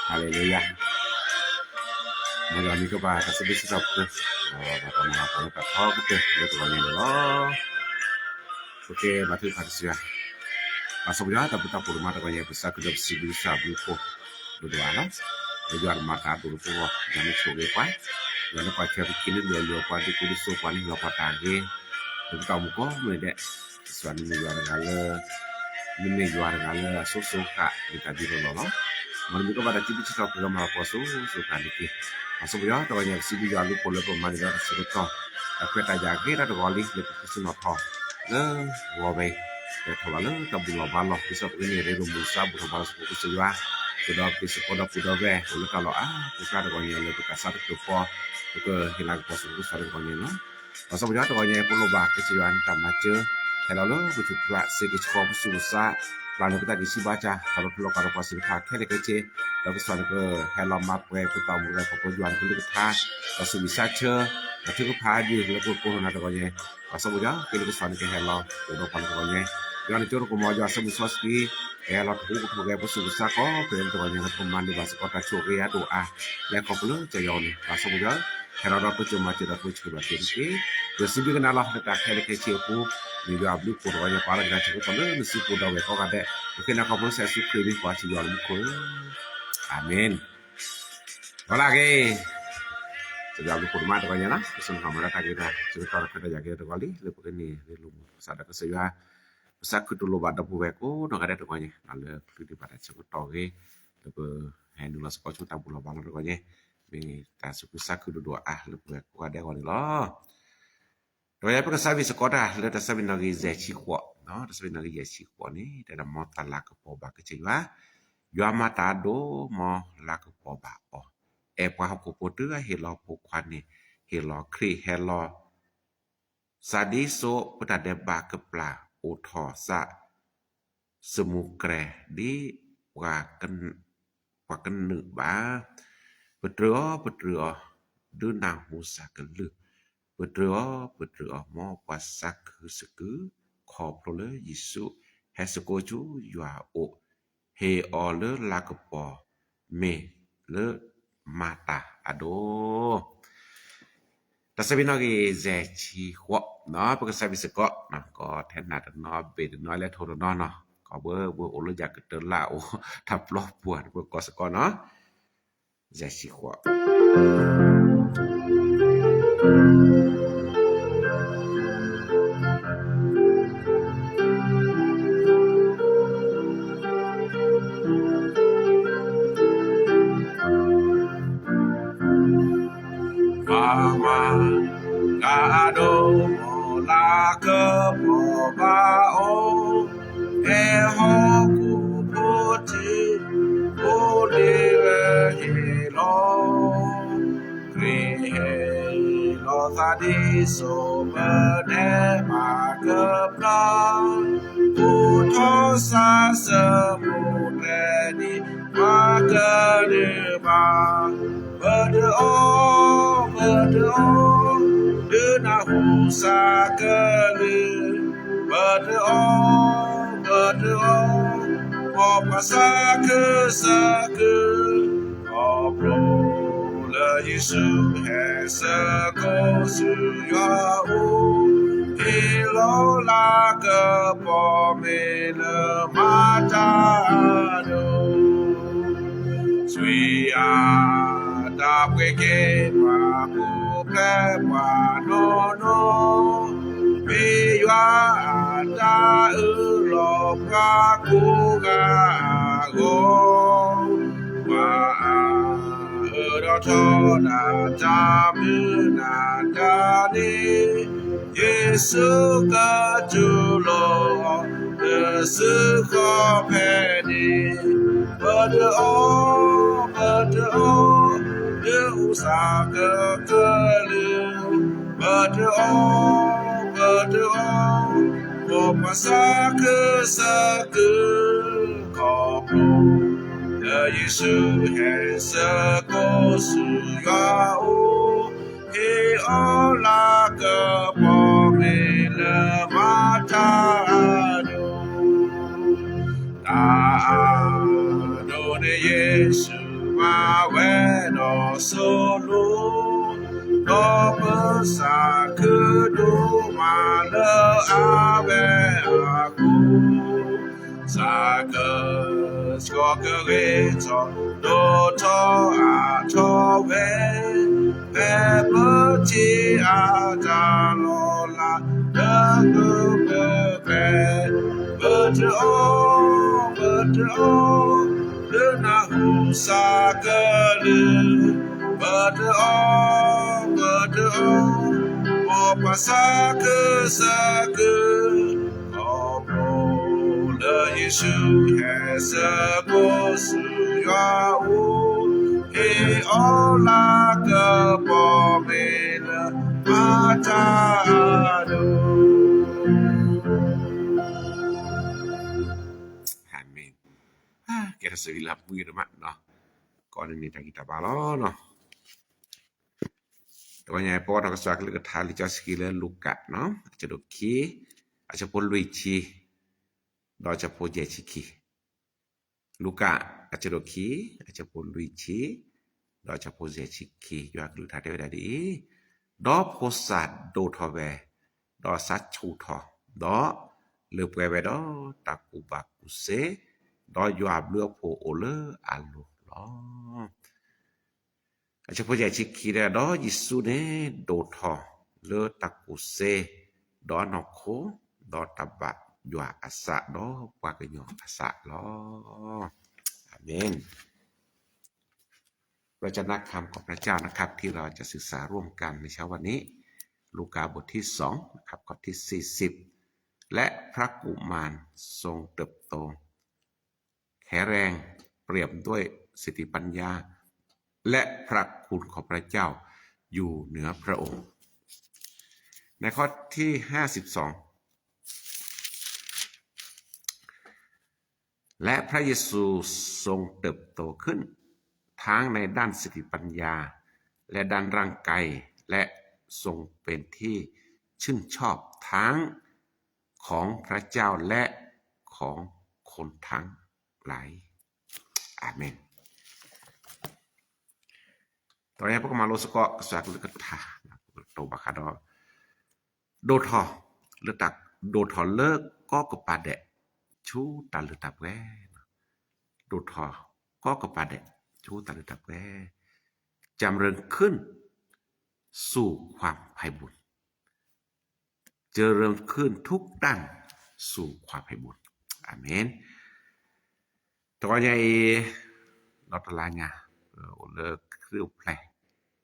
ဟါလ့လူယၤ, မ်ယွၤမံၤကဘၣ်တၢ်စံးဘျုးစံးထီၣ်ပတြၢၤ, ဘၣ်တၢ်မၤလၤကပီၤလၢတၢ်ထီကတၢၢ်လၢတဂီၤညါန့ၣ်လီၤ. ပကဲဘါထုကဖၣ်ကစၢ်ယွၤ, ဘၣ်ဆၣ်ပယီၤတၢ်ဘျုးတၢ်ဖှိၣ်ဒိၣ်မးတဂီၤညါ ပစးခုဒီးပစံးဘျုးကစၢ်ဘျုးဖှိၣ်ဒိၣ်ဒိၣ်အါလီၤ. လၢယွၤတမၤတၢ်ဒိၣ်တပှီၢ် ယွၤန့ၣ်ဆိၣ်ဂ့ၤပှၤ, ယွၤန့ၣ်ကွၢ်ထွဲပခံန့ၣ် လုၢ်အီၣ်လုၢ်အီပှၤ ဒုးကူဒုးသိးပှၤန့ၣ် လီၤပှၤတၢ်ဂ့ၤ, လၢပတၢ်အိၣ်မူကိးမုၢ်နံၤဒဲး, ကစၢ်ယွၤန့ၣ်မ့ၢ်ယွၤတဂၤလၢ နမ့ၢ်ယွၤတဂၤလၢအစိၤစိၤဃၣ် မ့ၢ်တၢ်ဒ်သိးလီၤလီၤ. မ်နမံၤကဘၣ်တၢ်စံးဘျုးစံးထီၣ်ပတြၢၤ မၤလၤကပီၤစိၤစိၤဃၣ်န့ၣ်တက့ၢ်. ဘၣ်ဆၣ်ပယီၤတဂီၤညါ ပစံးဘျုးယွၤအဘျုးအဖှိၣ်လၢပမၤန့ၢ်ဒီးတၢ်ဆၢကတီၢ်, တၢ်ခွဲးတၢ်ယာ်ဂ့ၤတၢ်တဂီၤလံ လၢပကဆ့ၣ်နီၤထီၣ် လၢဂီၤဝဲအံၤ, ပထီၣ်ဘၣ်လၢတၢ်ဘူၣ်လီၤဘါလီၢ် ဒ်သိးပကန့ၢ်ရ့လိာ်မုၢ်မဆါ ဘူၣ်ထီၣ်ဘါလီၢ်သကိးကစၢ်ယွၤ, ကဒီးပက့ၤစ့ၢ်ကီးဒီးပူၤဒီးဝဲၢ်အိၣ်လၢတၢ်လီၢ်အါကစၢ်တဂီၤညါလၢပကစးတကၢၢ်ပီ, ပကဟ့ၣ်လၤကပီၤသကိးကစၢ်ယွၤတဂီၤညါလီၤ. ဘၣ်ဆၣ်ပယီၤတဂီၤညါ ပလိၣ်ဘၣ်ကစၢ်ယွၤန့ၣ်တၢ်မၤစၢၤ, ဟဲလီၤလၢပကထူၣ်ဖျဲး စ့ၢ်ကီးဆှီပစူၢ်ပစါ, ပျၢ်န့ၢ်ပတၢ်ဂံၢ်ဆံးဘါစၢ် ဟးထီၣ်ဖဲလီၤကီၢ်ဒီးပှၤစံးတဖၣ်ခဲလၢာ်ခဲဆ့, ဒီးကစၢ်န့ၣ်ကဟဲလီၤမၤပှဲၤပတၢ်အိၣ်မူဒီးပှၤကညီတကလုာ်ကထါ, ဒီးဆူးဝံၣ်စးဆၢ, ဒီးထုကဖၣ်အဒံးလၢပကကိးထီၣ်နၤတဂီၤညါ, ဘၣ်ဆၣ်ပယီၤက့ၤလၢကစၢ်န့ၣ်ကဟဲလီၤအိၣ်ဒီးပှၤလၢတဂီၤညါ, ယွၤန့ၣ်ကၠိတကမီၤ ယွၤအဆၢမုၢ်စီဆှံ, ကဟဲလီၤတဟူပထိးဂဲၤပစူၢ်ပစါကိးဖဲလၢတဂီၤညါ လၢပမၤန့ၢ်ဘၣ်စ့ၢ်ကီးတၢ်ဆိၣ်ဂ့ၤအဒိၣ်အါ, လဲၤခီဖျိလၢကစၢ်ယွၤအအိၣ်န့ၣ် ဘၣ်ဆၣ်ပယီၤ ဟဲလီၤဒီးတိစၢၤမၤစၢၤဒီးတိဆှၢဘၣ်က့ၤတက့ၢ်. ပစံးဘျုးကနၤလီၤ လၢတၢ်ခဲလၢာ်ခဲဆ့အပူၤ, မ့ၢ်ယွၤအဘျုးအဖှိၣ်တဂီၤညါ ပာ်လီၤက့ၤတၢ်ဆၢကတီၢ်လၢနစုပူၤဒီးဝဲၢ်ကိးဂၤဒဲး, ပဃ့နၤခီဖျိကစၢ်ယ့ၣ်ၡူးခရံာ်မံၤ ပှၤစံးယွၤလၢမူခိၣ်ဧၢ, အၤမ့ၣ်. ဝဲလၢအဂ့ၤ, ကစၢ်ယွၤအဘျုးအဖှိၣ်ဒိၣ်မးတဂီၤညါလီၤ, ပစံးထီၣ်မၤလၢတၢ်ဂ့ၤတၢ်စံးထီၣ်တၢ်ခွဲးတၢ်ယာ်က့ၤတဂီၤလံ လၢပကန့ၢ်ရ့လိာ်မုၢ်မဆါဒီးကစၢ်ယွၤ, ပစးခုတူၢ်လိာ်ဘၣ်ဒီပုၢ်ဝဲၢ်ကိးနီၢ်ဂၤဒဲးတဂီၤညါ လၢကလုၢ်ဒံးဘၣ်တၢ်ဆၢကတီၢ်ဂ့ၤ, လၢပဟဲနုာ်လီၤစ့ၢ်ကီးဆူတၢ်ဘူၣ်လီၤဘါလီၢ်တဂီၤညါ, မ့ၢ်တၢ်သူၣ်ခုသးခုဒိၣ်ဒိၣ်အါလၢပဝဲၢ်ကိးဂၤဒဲးအဂီၢ်န့ၣ်လီၤ. တဂီၤညါ ပကစးဝံၣ်စ့ၢ်ကီးတၢ်လၢတၢ်ဆၢမံၤနီၣ်ဂံၢ်ယဲၢ်ဆံဃိး, တၢ်ဆၢမံၤနီၣ်ဂံၢ်ယဲၢ်ဆံဃိးန့ၣ် တဲဒၣ်မ်တၢ်လၤကပီၤဘၣ်ကစၢ်ယွၤ, ယွၤမၤတၢ်အဒိၣ် မ်လၤကပီၤဘၣ်အီၤ, အဲၣ်ပှၤဟီၣ်ခိၣ်ဖိတုၤအဟ့ၣ်လီၤဖိခွါန့ၣ်, ဟ့ၣ်လီၤခရံာ်ဟဲလီၤ စးဒ်သိးပတၢ်ဒဲးဘးကပျၢ်အိၣ်ထီၣ်စး စမူၤကြဲၤဒ်ပှၤကနုာ်ဘၣ်. ပတြၢၤအီၤ ပတြၢၤအီၤ ဒုးနၢ်ဟူစးကလုၢ်, ပတြၢၤအီၤ ပတြၢၤအီၤ မ်ပှၤသးခုစကု, ခီဖျိလၢယ့ၣ်ၡူးဟဲစကိးဆူယွၤအအိၣ်, ဟ့ၣ်အီၤလၢလၤကပီၤ မ့ၢ်လၢမၤတၢ်အဒိၣ် တၢ်ဆၢမံၤနီၣ်ဂံၢ်ယဲၢ်ဆံဃိး, ပကစးဝံၣ်စ့ၢ်ကီး, ကီးထဲနၢ်တနီၤ ဘ့ၣ်တနီၤ လဲၤထိၣ်တနီၤနီၤ, ကီးဘၣ်ဘၣ်အိၣ်လၢယၤကတၢၢ်လၢအိၣ် တၢ်ပျီပှၤ ပကကိးစ့ၢ်ကီးနီၤ, ယဲၢ်ဆံဃိး ပမၤကဒိၣ် မ်လၤကပီၤဘၣ်အီၤ, ဖဲဟီၣ်ခိၣ်ဖိထံ အိၣ်လၢဟ့ၣ်လီၤ, ခရံာ်ဟ့ၣ်လီၤသးဒ်စိးပဒဲးဘးကပျၢ်, အိၣ်ထီၣ်စးစမူၤကျဲဒ်ပှၤကနုာ်ဘၣ်, ပတြၢၤအီၤ ပတြၢၤအီၤ ဒုးနၢ်ဟူစးကလုၢ်, ပတြၢၤအီၤ ပတြၢၤအီၤ မ်ပှၤသးခုစကု, ခီဖျိလၢယ့ၣ်ၡူးဟဲစကိးဆူယွၤအအိၣ်, ဟ့ၣ်လီၤလၤကပီၤ မ့ၢ်လၢမၤတၢ်အဒိၣ် ဆူယၤ တၢ်ပှ့ၤက့ၤပှၤပူၤဖျဲးပှၤနီၢ်နီၢ်, မ့ၢ်ယွၤအတၢ်အၢၣ်လီၤပှၤကိးဂၤအဂီၢ်, ပှၤအၢၣ် ဒီးထီဒါတၢ်မုၢ်နၤတၢ်န့ၣ်, ယ့ၣ်ၡူးကတူၢ်လိာ်အီၤ လၢစုဃီဖဲန့ၣ်, ပတအီၣ်, ပတအီၣ်, လၢအိၣ်စးကကလုာ်, ပတအီၣ်, ပတအီၣ်, မ်ပှၤသးခုစကု, ခီဖျိ လၢယ့ၣ်ၡူးဟဲဆၢကိးဆူယွၤအအိၣ်, ဟ့ၣ်အီၤလၤကပီၤမ့ၢ်လၢမၤတၢ်အဒိၣ်, တၢ်အဒိၣ်န့ၣ်ယ့ၣ်ၡူးမၤဝဲဒီးဆိလိာ်, ဒီးပသးခုဒိၣ်မးလၢအဝဲအဃိ သးကဆှီကဂ့ၤထီၣ် ဒိၣ်ထီၣ်အါထီၣ်ဝဲ, ဖဲပထံၣ်အတၢ်လီၤလးလၢကပၤ, ပတအီၣ်, ပတအီၣ်, လၢနၢ်ဟူစးကလုာ်, ပတအီၣ်, ပတအီၣ်, မ်ပှၤသးခုစကု, ခီဖျိလၢယ့ၣ်ၡူးဟဲဆၢကိးဆူယွၤအအိၣ်, ဟ့ၣ်အီၤလၤကပီၤမ့ၢ်လၢမၤတၢ်အဒိၣ်. အၤမ့ၣ်. ကဲထီၣ်စံးဝံၤလၢပှဲၤဒိၣ်မးနီၤ, ကိးန့ၢ်န့ၣ်တၢ်ဂံၢ်တၢ်ဘါလီၤနီၤ. တဂီၤညါ ပအိးထီၣ်ကစၢ်ကလုၢ်ကထါလံာ်စီဆှံလၢလူၤကၣ်နီၤ, အဆၢဒိၣ်ခံ, အဆၢဖိလွံၢ်ဆံ, ဒီးအဆၢဖိယဲၢ်ဆံခံ. လူၤကၣ် အဆၢဒိၣ်ခံ, အဆၢဖိလွံၢ်ဆံ, ဒီးအဆၢဖိယဲၢ်ဆံခံ, ယွၤကလုၢ်ကထါတဲဝဲဒၣ်ဒ်အံၤ, ဒီးဖိစၢ်ဒိၣ်ထီၣ်ဝဲ, ဒီးစၢ်ဆူၣ်ထီၣ်, ဒီးလၢပှဲၤဝဲဒီးတၢ်ကူၣ်ဘၣ်ကူၣ်သ့, ဒီးယွၤဘျုးအဖှိၣ်အိၣ်လၢအလိၤလီၤ. အဆၢဖိယဲၢ်ဆံခံဒီး, ဒီးယ့ၣ်ၡူးန့ၣ် ဒိၣ်ထီၣ်လၢတၢ်ကူၣ်သ့, ဒီးအနီၢ်ခိ, ဒီးတၢ်ဘၣ်ယွၤအသး, ဒီးပှၤကညီအသးလီၤ. အၤမ့ၣ်. เราจะนักคำของพระเจ้านะครับ ที่เราจะศึกษาร่วมกันในเช้าวันนี้ ลูกาบทที่สองนะครับ ข้อที่สี่สิบ และพระกุมารทรงเติบโต แข็งแรง เปี่ยมด้วยสติปัญญา และพระคุณของพระเจ้าอยู่เหนือพระองค์ ในข้อที่ห้าสิบสอง และพระเยซูทรงเติบโตขึ้น ทั้งในด้านสติปัญญา และด้านร่างกาย และทรงเป็นที่ชื่นชอบทั้งของพระเจ้าและของคนทั้งหลาย အၤမ့ၣ်. တနံၤအံၤ ပကမၤလိစ့ၢ်ကီး ကစၢ်ကလုၢ်ကထါ ပကတိၤဘၣ်ဃးဒီး ဒိၣ်ထီၣ်လၢတၢ်, ဒိၣ်ထီၣ်လၢကိးကပၤဒဲး ဆူတၢ်လၢတၢ်ပှဲၤ, ဒိၣ်ထီၣ်ကိးကပၤဒဲး ဆူတၢ်လၢတၢ်ပှဲၤ, จำเริญขึ้นสู่ความไพบูลย์ เจริญขึ้นทุกด้านสู่ความไพบูลย์ อาเมน. တဂီၤညါအံၤ ဒီးတလါညါ အိၣ်လၢခရံာ်အိၣ်ဖျဲၣ်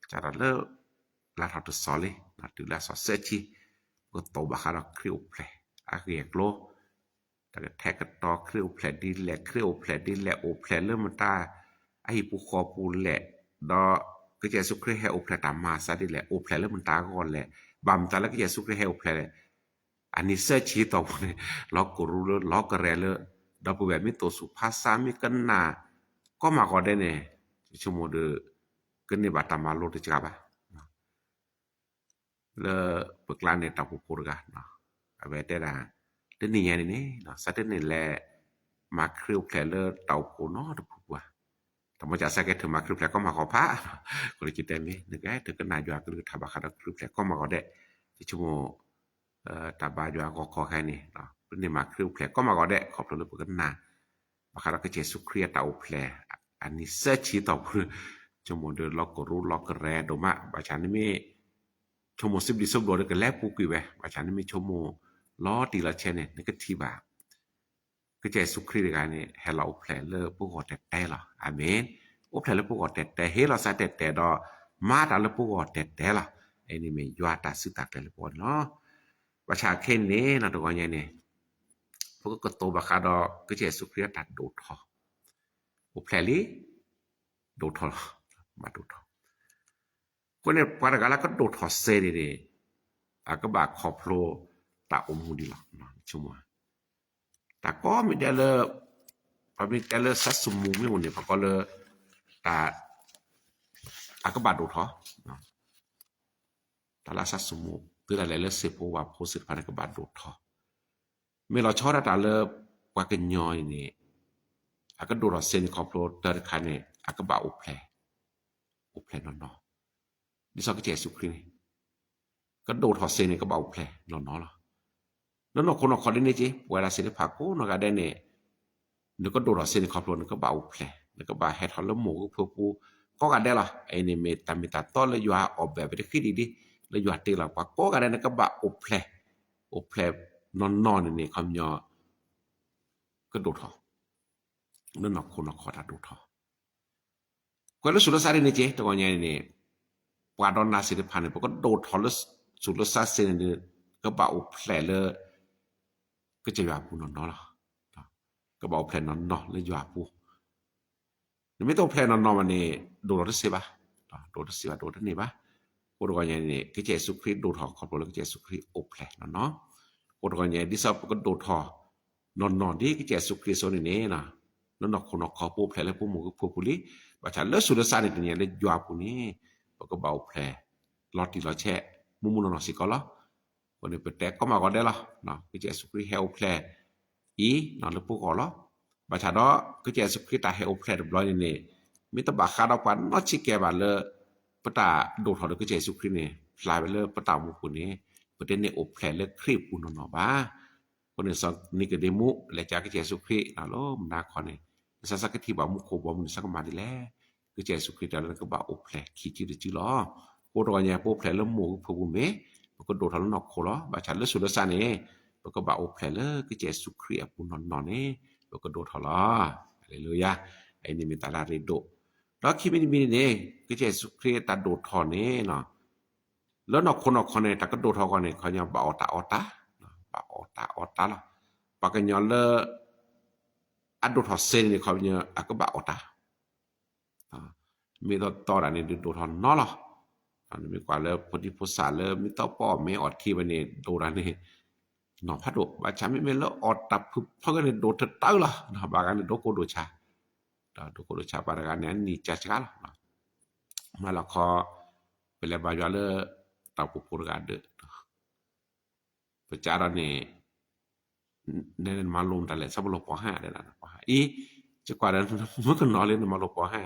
စးထီၣ်လၢ လါထီၣ်တစီၤလံ တုၤလၢအစီၤဆၢဆံ ပကတိၤဘၣ်ဃးဒီးခရံာ်အိၣ်ဖျဲၣ် အဂ့ၢ်အကျိၤ တၢ်ကထဲကတီၤ ခရံာ်အိၣ်ဖျဲၣ်ဒ်လဲၣ်, ခရံာ်အိၣ်ဖျဲၣ်ဒ်လဲၣ်, အိၣ်ဖျဲၣ်လၢမတၤ အဟံၣ်ပူၤဃီပူၤလဲၣ်, ဒီးကစၢ်ယ့ၣ်ၡူးခရံာ်ဟဲအိၣ်ဖျဲၣ်တၢ်မၤအသးဒ်လဲၣ်, အိၣ်ဖျဲၣ်လၢမတၤအဂီၢ်လဲၣ်, ဘၣ်မတၤလၢကစၢ်ယ့ၣ်ၡူးခရံာ်ဟဲအိၣ်ဖျဲၣ်လဲၣ်, အနံၤသၢဆံတီၢ်ပူၤန့ၣ် လီၤကရူၢ်လၢလီၤကရဲလၢ ဒီပုၢ်ဝဲၢ်မ့ၢ်တိၢ်ဆူၣ်ဖးဆါ မ့ၢ်ကနၣ် ကိးမးဂီၤဒဲးန့ၣ် ယဆိကမိၣ်ဒီး ကန့ၢ်ဘၣ်တၢ်မၤလိတစှၤဘၣ် လၢပကျါန့ၣ် တၢ်အိၣ်ဖှိၣ်ဖိတဂၤ အဝဲတဲဒၣ် တနံၤညါန့ၣ်န့ၣ် စးတနံၣ်လဲၣ် မၤခရံာ်အိၣ်ဖျဲၣ်လၢတၢ်အိၣ်ဖှိၣ်နီတပူၤပူၤဧါ, တၢ်မၤစၢ်စဲကဲထၢၣ် မၤခရံာ်အိၣ်ဖျဲၣ်ကိးမးဂီၤဖး, ကတဲမ့ၢ် နကဲတကနၣ်ယွၤကလုၢ်ကထါဘၣ်ဃးဒီးခရံာ်အိၣ်ဖျဲၣ်ကိးမးဂီၤဒဲး, ယဆိကမိၣ် တၢ်ဘါယွၤဂီၤခီခဲအံၤန့ၣ် ပန့ၢ်မၤခရံာ်အိၣ်ဖျဲၣ်ကိးမးဂီၤဒဲး ခီဖျိလၢပကနၣ် ဘၣ်ဃးဒီးကစၢ်ယ့ၣ်ၡူးခရံာ်အတၢ်အိၣ်ဖျဲၣ် အနံၤသၢဆံတီၢ်ပူၤ ဆိကမိၣ်ဒီးလီၤကရူၢ်လီၤကရဲဒိၣ်မး, ဘၣ်ဆၣ်န့ၣ်မ့ၢ် ဆိကမိၣ်စံးဘျုးစံးဖှိၣ်ဒီး ကလဲၤပူၤကွံာ်ဝဲ, ဘၣ်ဆၣ်န့ၣ်မ့ၢ်ဆိကမိၣ်လီၤတံၢ်လီၤဆဲးန့ၣ် နကထံၣ်ဘၣ် ကစၢ်ယ့ၣ်ၡူးခရံာ်တဂၤန့ၣ် ဟဲလီၤအိၣ်ဖျဲၣ်လၢပဂီၢ်တဲတဲလီၤ. အၤမ့ၣ်. အိၣ်ဖျဲၣ်လၢပဂီၢ်တဲာ်တဲာ် ဟ့ၣ်လီၤစးတဲာ်တဲာ်ဒီး မၤတၢ်လၢပဂီၢ်တဲာ်တဲာ်လီၤ. အံၤန့ၣ်မ့ၢ်ယွၤတၢ်စံးတၢ်ကျဲၤလၢပဂီၢ်န့ၣ်လီၤ. ဘၣ်ဆၣ်ခဲအံၤန့ၣ် နီၢ်တဂီၤညါန့ၣ် ပကကတိၤဘၣ်ဃးဒီး ကစၢ်ယ့ၣ်ၡူးခရံာ်အတၢ်ဒိၣ်ထီၣ်, အိၣ်ဖျဲၣ်လံ, ဒိၣ်ထီၣ်လီၤ, ဘၣ်ဒိၣ်ထီၣ်. အဃိန့ၣ် ပှၤတဂၤလၢကဒိၣ်ထီၣ်စ့န့ၣ်န့ၣ် အကဘၣ်ခီဖျိတၢ်အိၣ်မူဒံးလီၤ. ဆိကမိၣ် တၢ်ကိးမံၤဒဲးလၢ ပမ့ၢ်တဲလၢ ဆၢစူၤမူ မ့ၢ်အိၣ်န့ၣ် ပကိးလၢ တၢ် အကဘၣ်ဒိၣ်ထီၣ်, တၢ်လၢအဆၢစူၤမူ သုတၢ်လဲၤလၢစ့ၢ်ဖိဝၣ်ဖိသ့ၣ်တဖၣ်န့ၣ် ကဘၣ်ဒိၣ်ထီၣ်, မ့ၢ်လီၤဆီဒၣ်တၢ်လၢ ပှၤကညီအံၤန့ၣ် အကဒိၣ်ထီၣ်စ့န့ၣ် ခီဖျိတၢ်တခါန့ၣ် အကဘၣ်အိၣ်ဖျဲၣ်, အိၣ်ဖျဲၣ်နီၢ်နီၢ်, ဒ်သိးကစၢ်ယ့ၣ်ၡူးခရံာ်န့ၣ် ကဒိၣ်ထီၣ်စ့န့ၣ် ကဘၣ်အိၣ်ဖျဲၣ်နီၢ်နီၢ်လီၤ. လၢနီၢ်ခိနီၢ်ခီဒ်န့ၣ်က့ ပဝဲဒၣ်သ့ၣ်တဖၣ်ကိးနီၢ်ဂၤဒဲးန့ၣ် နကဒိၣ်ထီၣ်စ့န့ၣ် ခီဖျိနကဘၣ်အိၣ်ဖျဲၣ်, နကဘၣ်ဟဲထီၣ်လၢမိၢ်ဂုၢ်ဖၢပူၤ ကိးဂၤဒဲးလီၤ. အံၤန့ၣ်မ့ၢ်တၢ်မ့ၢ်တၢ်တီလၢယွၤအီၣ်ဘၣ်ဝဲတဃံတဒံး လၢယွၤတ့လီၤပှၤကိးဂၤဒဲး နကဘၣ်အိၣ်ဖျဲၣ်, အိၣ်ဖျဲၣ်နီၢ်နီၢ်န့ၣ်န့ၣ် ခီပညီ ကဒိၣ်ထီၣ်, လၢနီၢ်ခိနီၢ်ခီတၢ်ဒိၣ်ထီၣ် ကွဲးလၢဆူးလၢစါဒ်န့ၣ်က့ တဂီၤညါန့ၣ်န့ၣ် ပှၤဒီးနၤသ့ၣ်တဖၣ်န့ၣ် ပကဒိၣ်ထီၣ်လၢဆူးလၢစါစ့န့ၣ် ကဘၣ်အိၣ်ဖျဲၣ်လၢ ကစၢ်ယွၤအပူၤနီၢ်နီၢ်လီၤ. ကဘၣ်အိၣ်ဖျဲၣ်နီၢ်နီၢ်လၢယွၤအပူၤ နမ့ၢ်တအိၣ်ဖျဲၣ်နီၢ်နီၢ်ဘၣ်န့ၣ် ဒိၣ်ထီၣ်တသ့ဘၣ်, ဒိၣ်ထီၣ်တသ့ဘၣ် ဒိၣ်ထီၣ်တန့ၢ်ဘၣ်. အဃိတဂီၤညါန့ၣ် ကစၢ်ယ့ၣ်ၡူးခရံာ်ဒိၣ်ထီၣ်ခီဖျိလၢကစၢ်ယ့ၣ်ၡူးခရံာ်အိၣ်ဖျဲၣ်နီၢ်နီၢ်. အဃိတဂီၤညါ ဒ်သိးပကဒိၣ်ထီၣ် နီၢ်နီၢ်ဒ်ကစၢ်ယ့ၣ်ၡူးခရံာ်အသိးန့ၣ်န့ၣ် လၢနီၢ်ခိနီၢ်ခီပအိၣ်ဖျဲၣ်လၢပမိၢ်ဂုၢ်ဖၢပူၤလံ. ဘၣ်ဆၣ်လၢဆူးလၢစါန့ၣ် တနံၤညါလၢယွၤအပူၤန့ၣ် ပကဘၣ်အိၣ်ဖျဲၣ် လီၤတံၢ်လီၤဆဲး မူမူနီၢ်နီၢ်စ့ၢ်ကီးလီၤ. အဃိန့ၣ် ပတဲကိးမးဂီၤဒဲးလီၤ. ကစၢ်ယ့ၣ်ၡူးခရံာ်ဟဲအိၣ်ဖျဲၣ်အံၤ လၢပဂီၢ်လီၤ. ဘၣ်ဆၣ်ဒီး ကစၢ်ယ့ၣ်ၡူးခရံာ်တၢ်ဟဲအိၣ်ဖျဲၣ်တဘျီန့ၣ်န့ၣ် မ့ၢ်တဘၣ်ဃးဒီးပှၤနီတစဲးကဲဘၣ်လၢ ပတၢ်ဒိၣ်ထီၣ်ဒီးကစၢ်ယ့ၣ်ၡူးခရံာ်န့ၣ် ဖျါဝဲလၢပတၢ်အိၣ်မူပူၤန့ၣ် ပတန့ၢ်အိၣ်ဖျဲၣ်လၢခရံာ်အပူၤနီၢ်နီၢ်ဘၣ်. အဃိန့ၣ် စီၤနံၤကဒ့မူး လဲၤကးကစၢ်ယ့ၣ်ၡူးခရံာ်လၢမုၢ်နၤခီန့ၣ် နဆၢကထံၣ်ဘၣ်မူခိၣ်ဘီမုၢ်န့ၣ် ဆၢကမၤဒ်လဲၣ်. ကစၢ်ယ့ၣ်ၡူးခရံာ်တဲလၢနကဘၣ်အိၣ်ဖျဲၣ်ခံစုတစုလီၤ. အဃိတဂီၤညါ ပအိၣ်ဖျဲၣ်လၢမိၢ်ဂုၢ်ဖၢပူၤမ့ၢ် ပကဒိၣ်ထီၣ်လၢနီၢ်ခိလီၤ. ဘၣ်ဆၣ်လၢဆူးလၢစါန့ၣ် ပကဘၣ်အိၣ်ဖျဲၣ်လၢကစၢ်ယ့ၣ်ၡူးခရံာ်အပူၤနီၢ်နီၢ်န့ၣ် ပကဒိၣ်ထီၣ်လီၤ. ဟါလ့လူယၤ. အံၤန့ၣ်မ့ၢ်တၢ်ရ့ဒိၣ်. ဒီးခံမံၤတမံၤန့ၣ် ကစၢ်ယ့ၣ်ၡူးခရံာ်တၢ်ဒိၣ်ထီၣ်န့ၣ် လၢနီၢ်ခိနီၢ်ခီန့ၣ် တၢ်ကဒိၣ်ထီၣ်အဂီၢ်န့ၣ် ခီပညီဘၣ်အီၣ်တၢ်အီတၢ်, ဘၣ်အီၣ်တၢ်အီတၢ်လီၤ. ပှၤကညီလၢ အဒိၣ်ထီၣ်စ့န့ၣ် ခီပညီအကဘၣ်အီၣ်တၢ် မ့ၢ်သီတီဒၣ်န့ၣ် ဒုးဒိၣ်ထီၣ်နီၢ်လီၤ. နမ့ၢ်ကွၢ်လၢဖိဒံဖိသၣ်လၢမ့ၢ်သီပီၣ်မ့ၢ်အီၣ်ထံဝဲန့ၣ် ဒိၣ်ဒၣ်န့ၣ် နီၢ်ဖးဒိၣ်, ဘၣ်ဆၣ်မ့မ့ၢ်လၢအီၣ်တၢ်ဖုးဖီကန့ၣ် ဒိၣ်တတၢလီၤ. ဘၣ်ဂၤန့ၣ် ဒိၣ်ကိၢ်ဒိၣ်ဆါ, ဒီးဒိၣ်ကိၢ်ဒိၣ်ဆါပှၤတဂၤန့ၣ် အနံၣ်စှၤစှၤလီၤ. မၤလီၤခီ ပလဲၤဘါယွၤလၢ တၢ်အိၣ်ဖှိၣ်ဖိတဂၤဒီး ပစးဒီးန့ၣ် နမၤလိတၢ်လဲၣ် ဆၢမလိၣ်ပီၢ်ဟါ, ပီၢ်ဟါအံၤ ယကွၢ်ဒီး မုၢ်ကနီၤလၢနမၤလိပီၢ်ဟါ,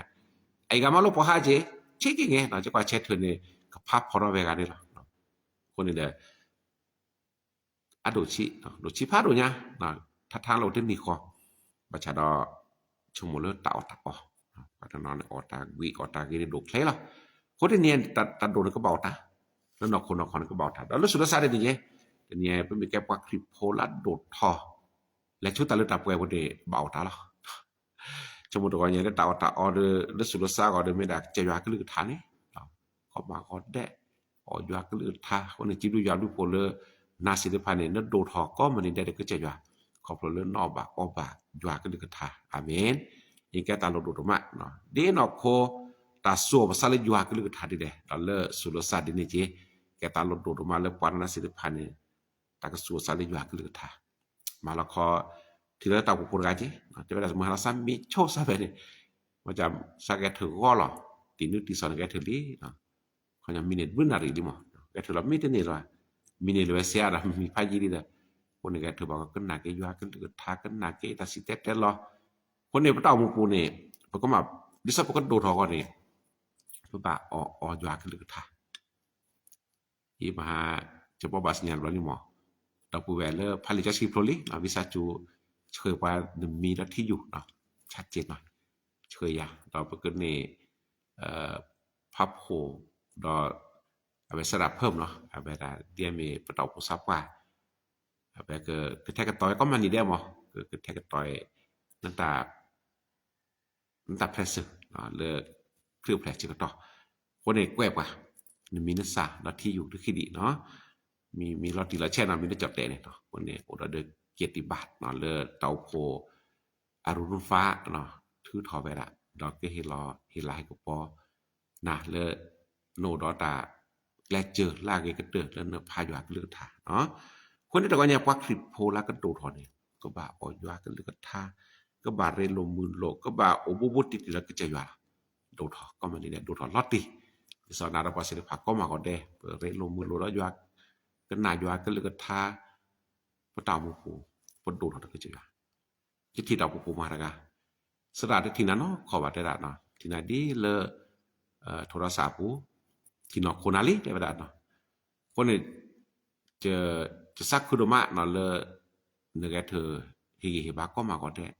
အံၤဂၤမၤလိပီၢ်ဟါက့ၤ ဆ့က့ၤငဲၤ ယကွၢ်ဆဲးထၢၣ်န့ၣ် ကဖးဖီထီၣ်ဝဲဂၤန့ၣ်လီၤ. အဃိန့ၣ်ဒီး အဒိၣ်ဆံး ဒိၣ်ဆံးဖးဒိၣ်ညါ ထါထါလီၤတနံၤဃီ ဘၣ်ဆၣ်ဒီး ဆိကမိၣ်လၢတၢ်အီၣ်တၢ်အီ ပှၤတနီၤန့ၣ် အီၣ်တၢ်ဂ့ၤ အီၣ်တၢ်ဂ့ၤန့ၣ်ဒိၣ်ချ့လီၤ. အဃိတနံၤ တၢ်ဒိၣ်န့ၣ်ကဘၣ်အီၣ်တၢ်, လၢနီၢ်ခိနီၢ်ခီန့ၣ်ကဘၣ်အီၣ်တၢ် ဒီးလၢဆူးလၢစါတနံၤညါ တနံၤ ပမ့ၢ်ကဲပှၤခရံာ်ဖိလၢအဒိၣ်ထီၣ် လဲၤဆူတၢ်လၢတၢ်ပှဲၤပူၤန့ၣ် ဘၣ်အီၣ်တၢ်လီၤ. ဆိကမိၣ်တဂီၤညါလၢတၢ်အီၣ်တၢ်အီဒီး လၢဆူးလၢစါအဂီၢ်ဒီး မ့ၢ်ဒၣ်ကစၢ်ယွၤကလုၢ်ကထါန့ၣ် ကီမးကီဒဲး အီၣ်ယွၤကလုၢ်ကထါ အဃိန့ၣ် စံးဘျုးယွၤဘျုးဖှိၣ်လၢ နၤသ့ၣ်တဖၣ်န့ၣ် နဒိၣ်ထီၣ်ကိးမုၢ်နံၤဒဲးဒီးကစၢ်ယွၤ ခီဖျိလၢနအီၣ်ဘၣ်အီဘၣ်ယွၤကလုၢ်ကထါ အၤမ့ၣ်. အံၤကဲတၢ်လိၣ်ဒိၣ်ဒိၣ်မး ဒ်နီၢ်ခိ တၢ်စူၢ်အီၣ်ပသးလၢယွၤကလုၢ်ကထါဒ်လဲၣ် ဒီးလၢဆူးလၢစါဒ်န့ၣ်က့ ကဲတၢ်လိၣ်ဒိၣ်ဒိၣ်မးလၢပှၤနၤသ့ၣ်တဖၣ်န့ၣ် တၢ်ကစူၢ်အီၣ်ပသးလၢယွၤကလုၢ်ကထါ မၤလီၤခီ ထံၣ်လၢတၢ်အိၣ်ဖှိၣ်ဖိတဂၤက့ တဲဝဲဒၣ် မုၢ်ဟါလီၤစါမ့ၢ်ဆိစါဖဲန့ၣ် မ့ၢ်စါကဲထၢၣ်ဂီၢ်လီၤ တံၢ်နုၢ်တံၢ်စီၤန့ၣ်ကဲထၢၣ်လံ ခီညီမံန့ၣ်ဘျုးနၣ်ရံၣ်လံမး ကဲထၢၣ်လီၤမံတန့ၢ်လီၤ မံန့ၣ်လၢဝဲစဲအါဒီးမံဖးယံာ်လံဒီး အဃိန့ၣ်ကဲထၢၣ်ဘၣ်ကနၣ်က့ယွၤကလုၢ်ကထါ ကနၣ်က့တၢ်စံၣ်တဲၤတဲလီၤ အဃိန့ၣ် ပတၢ်အိၣ်မူပူၤန့ၣ် ပကမၤ ဒ်သိးပကဒိၣ်ထီၣ်အဂီၢ်န့ၣ် ပဘၣ်အီၣ်အီယွၤကလုၢ်ကထါ ယမဟါ ကပီဘၣ်စံၣ်ညီၣ်တဘျီန့ၣ်မး ဒီပုၢ်ဝဲၢ်လၢဖးလံာ်စီဆှံဖျိလံ ဝံသးစူၤ ဆှၢပှၤနမံၤဒီးထံယူၤ ဆါစ့ၣ်နီၤ ဆှၢယၤ ဒီးပကန့ၢ် ဖးဖှိၣ် ဒီး အဝဲဆန္ဒဖၢမးနီၤ အဝဲဒၣ်ဒ်အမ့ၢ်ပတၢ်အိၣ်ဖှိၣ်သးပှၢ် အဝဲကထဲကတီၤဝဲကိးမုၢ်နံၤဒဲးမး ကထဲကတီၤဝဲ နတၢ် နတၢ် present လၢခရံာ်အိၣ်ဖျဲၣ်ဆၢကတီၢ်. အဃိန့ၣ်ကွဲးပှၤ, နမံၤနစၢ်ဒီးထံယိာ်တခီဒံးနီၤ, မံၤလီၤတံၢ်လီၤဆဲးနီၤ မံၤနကၠီၣ်တဲာ်န့ၣ်, အဃိန့ၣ်အိၣ်ဒီးဒီး က့ၤတံၢ်ဘၣ် လၢတၢ်အိၣ်ဖှိၣ် အရူၣ်ရူၣ်ဖး ထုးထီၣ်ဝဲဒၣ် ဒီးကဟ့ၣ်လီၤဟ့ၣ်လၤဟ့ၣ်ကပီၤ နၤလၢ နအိၣ်ဒီးတၢ်ကျဲးစၢးလၢအဂ့ၤကတၢၢ်လၢနဖးယွၤကလုၢ်ကထါ. အဃိန့ၣ်တဂီၤညါပှၤခရံာ်ဖိလၢကဒိၣ်ထီၣ်န့ၣ် ကဘၣ်အီၣ်ယွၤကလုၢ်ကထါ, ကဘၣ်ရ့လိာ်မုာ်လိာ်, ကဘၣ်အိၣ်ဘူးဘူးတံၢ်တံၢ်လၢကစၢ်ယွၤလီၤ. ဒိၣ်ထီၣ်ကိးမုၢ်နံၤဒဲး ဒိၣ်ထီၣ်လီၤတံၢ်, ဒ်သိးနၤဒီးပှၤသ့ၣ်တဖၣ်ကိးမုၢ်ဂီၤဒဲး ပရ့လိာ်မုာ်လိာ်ဒီးယွၤ, ကနၣ်ယွၤကလုၢ်ကထါ, ပတၢ်အိၣ်မူပူၤ ပဒိၣ်ထီၣ်လၢကစၢ်ယွၤ ယထံၣ်တၢ်အိၣ်ဖှိၣ်ဖိမၤတဂၤ, သရၣ်တထံၣ်နၤနီတခီဘၣ်တဲဒၣ်, ထံၣ်နၤဒ်လၢ ထိးဒီးစးပူၤ, ထံၣ်နီၢ်ခိနၤလံတဲဝဲဒၣ်. အဃိန့ၣ် ယသးခုဒိၣ်မးနီၤလၢ နဂဲၤထၢၣ်ဟ့ၣ်ဂံၢ်ဟ့ၣ်ဘါကိးမုၢ်ဂီၤဒဲး,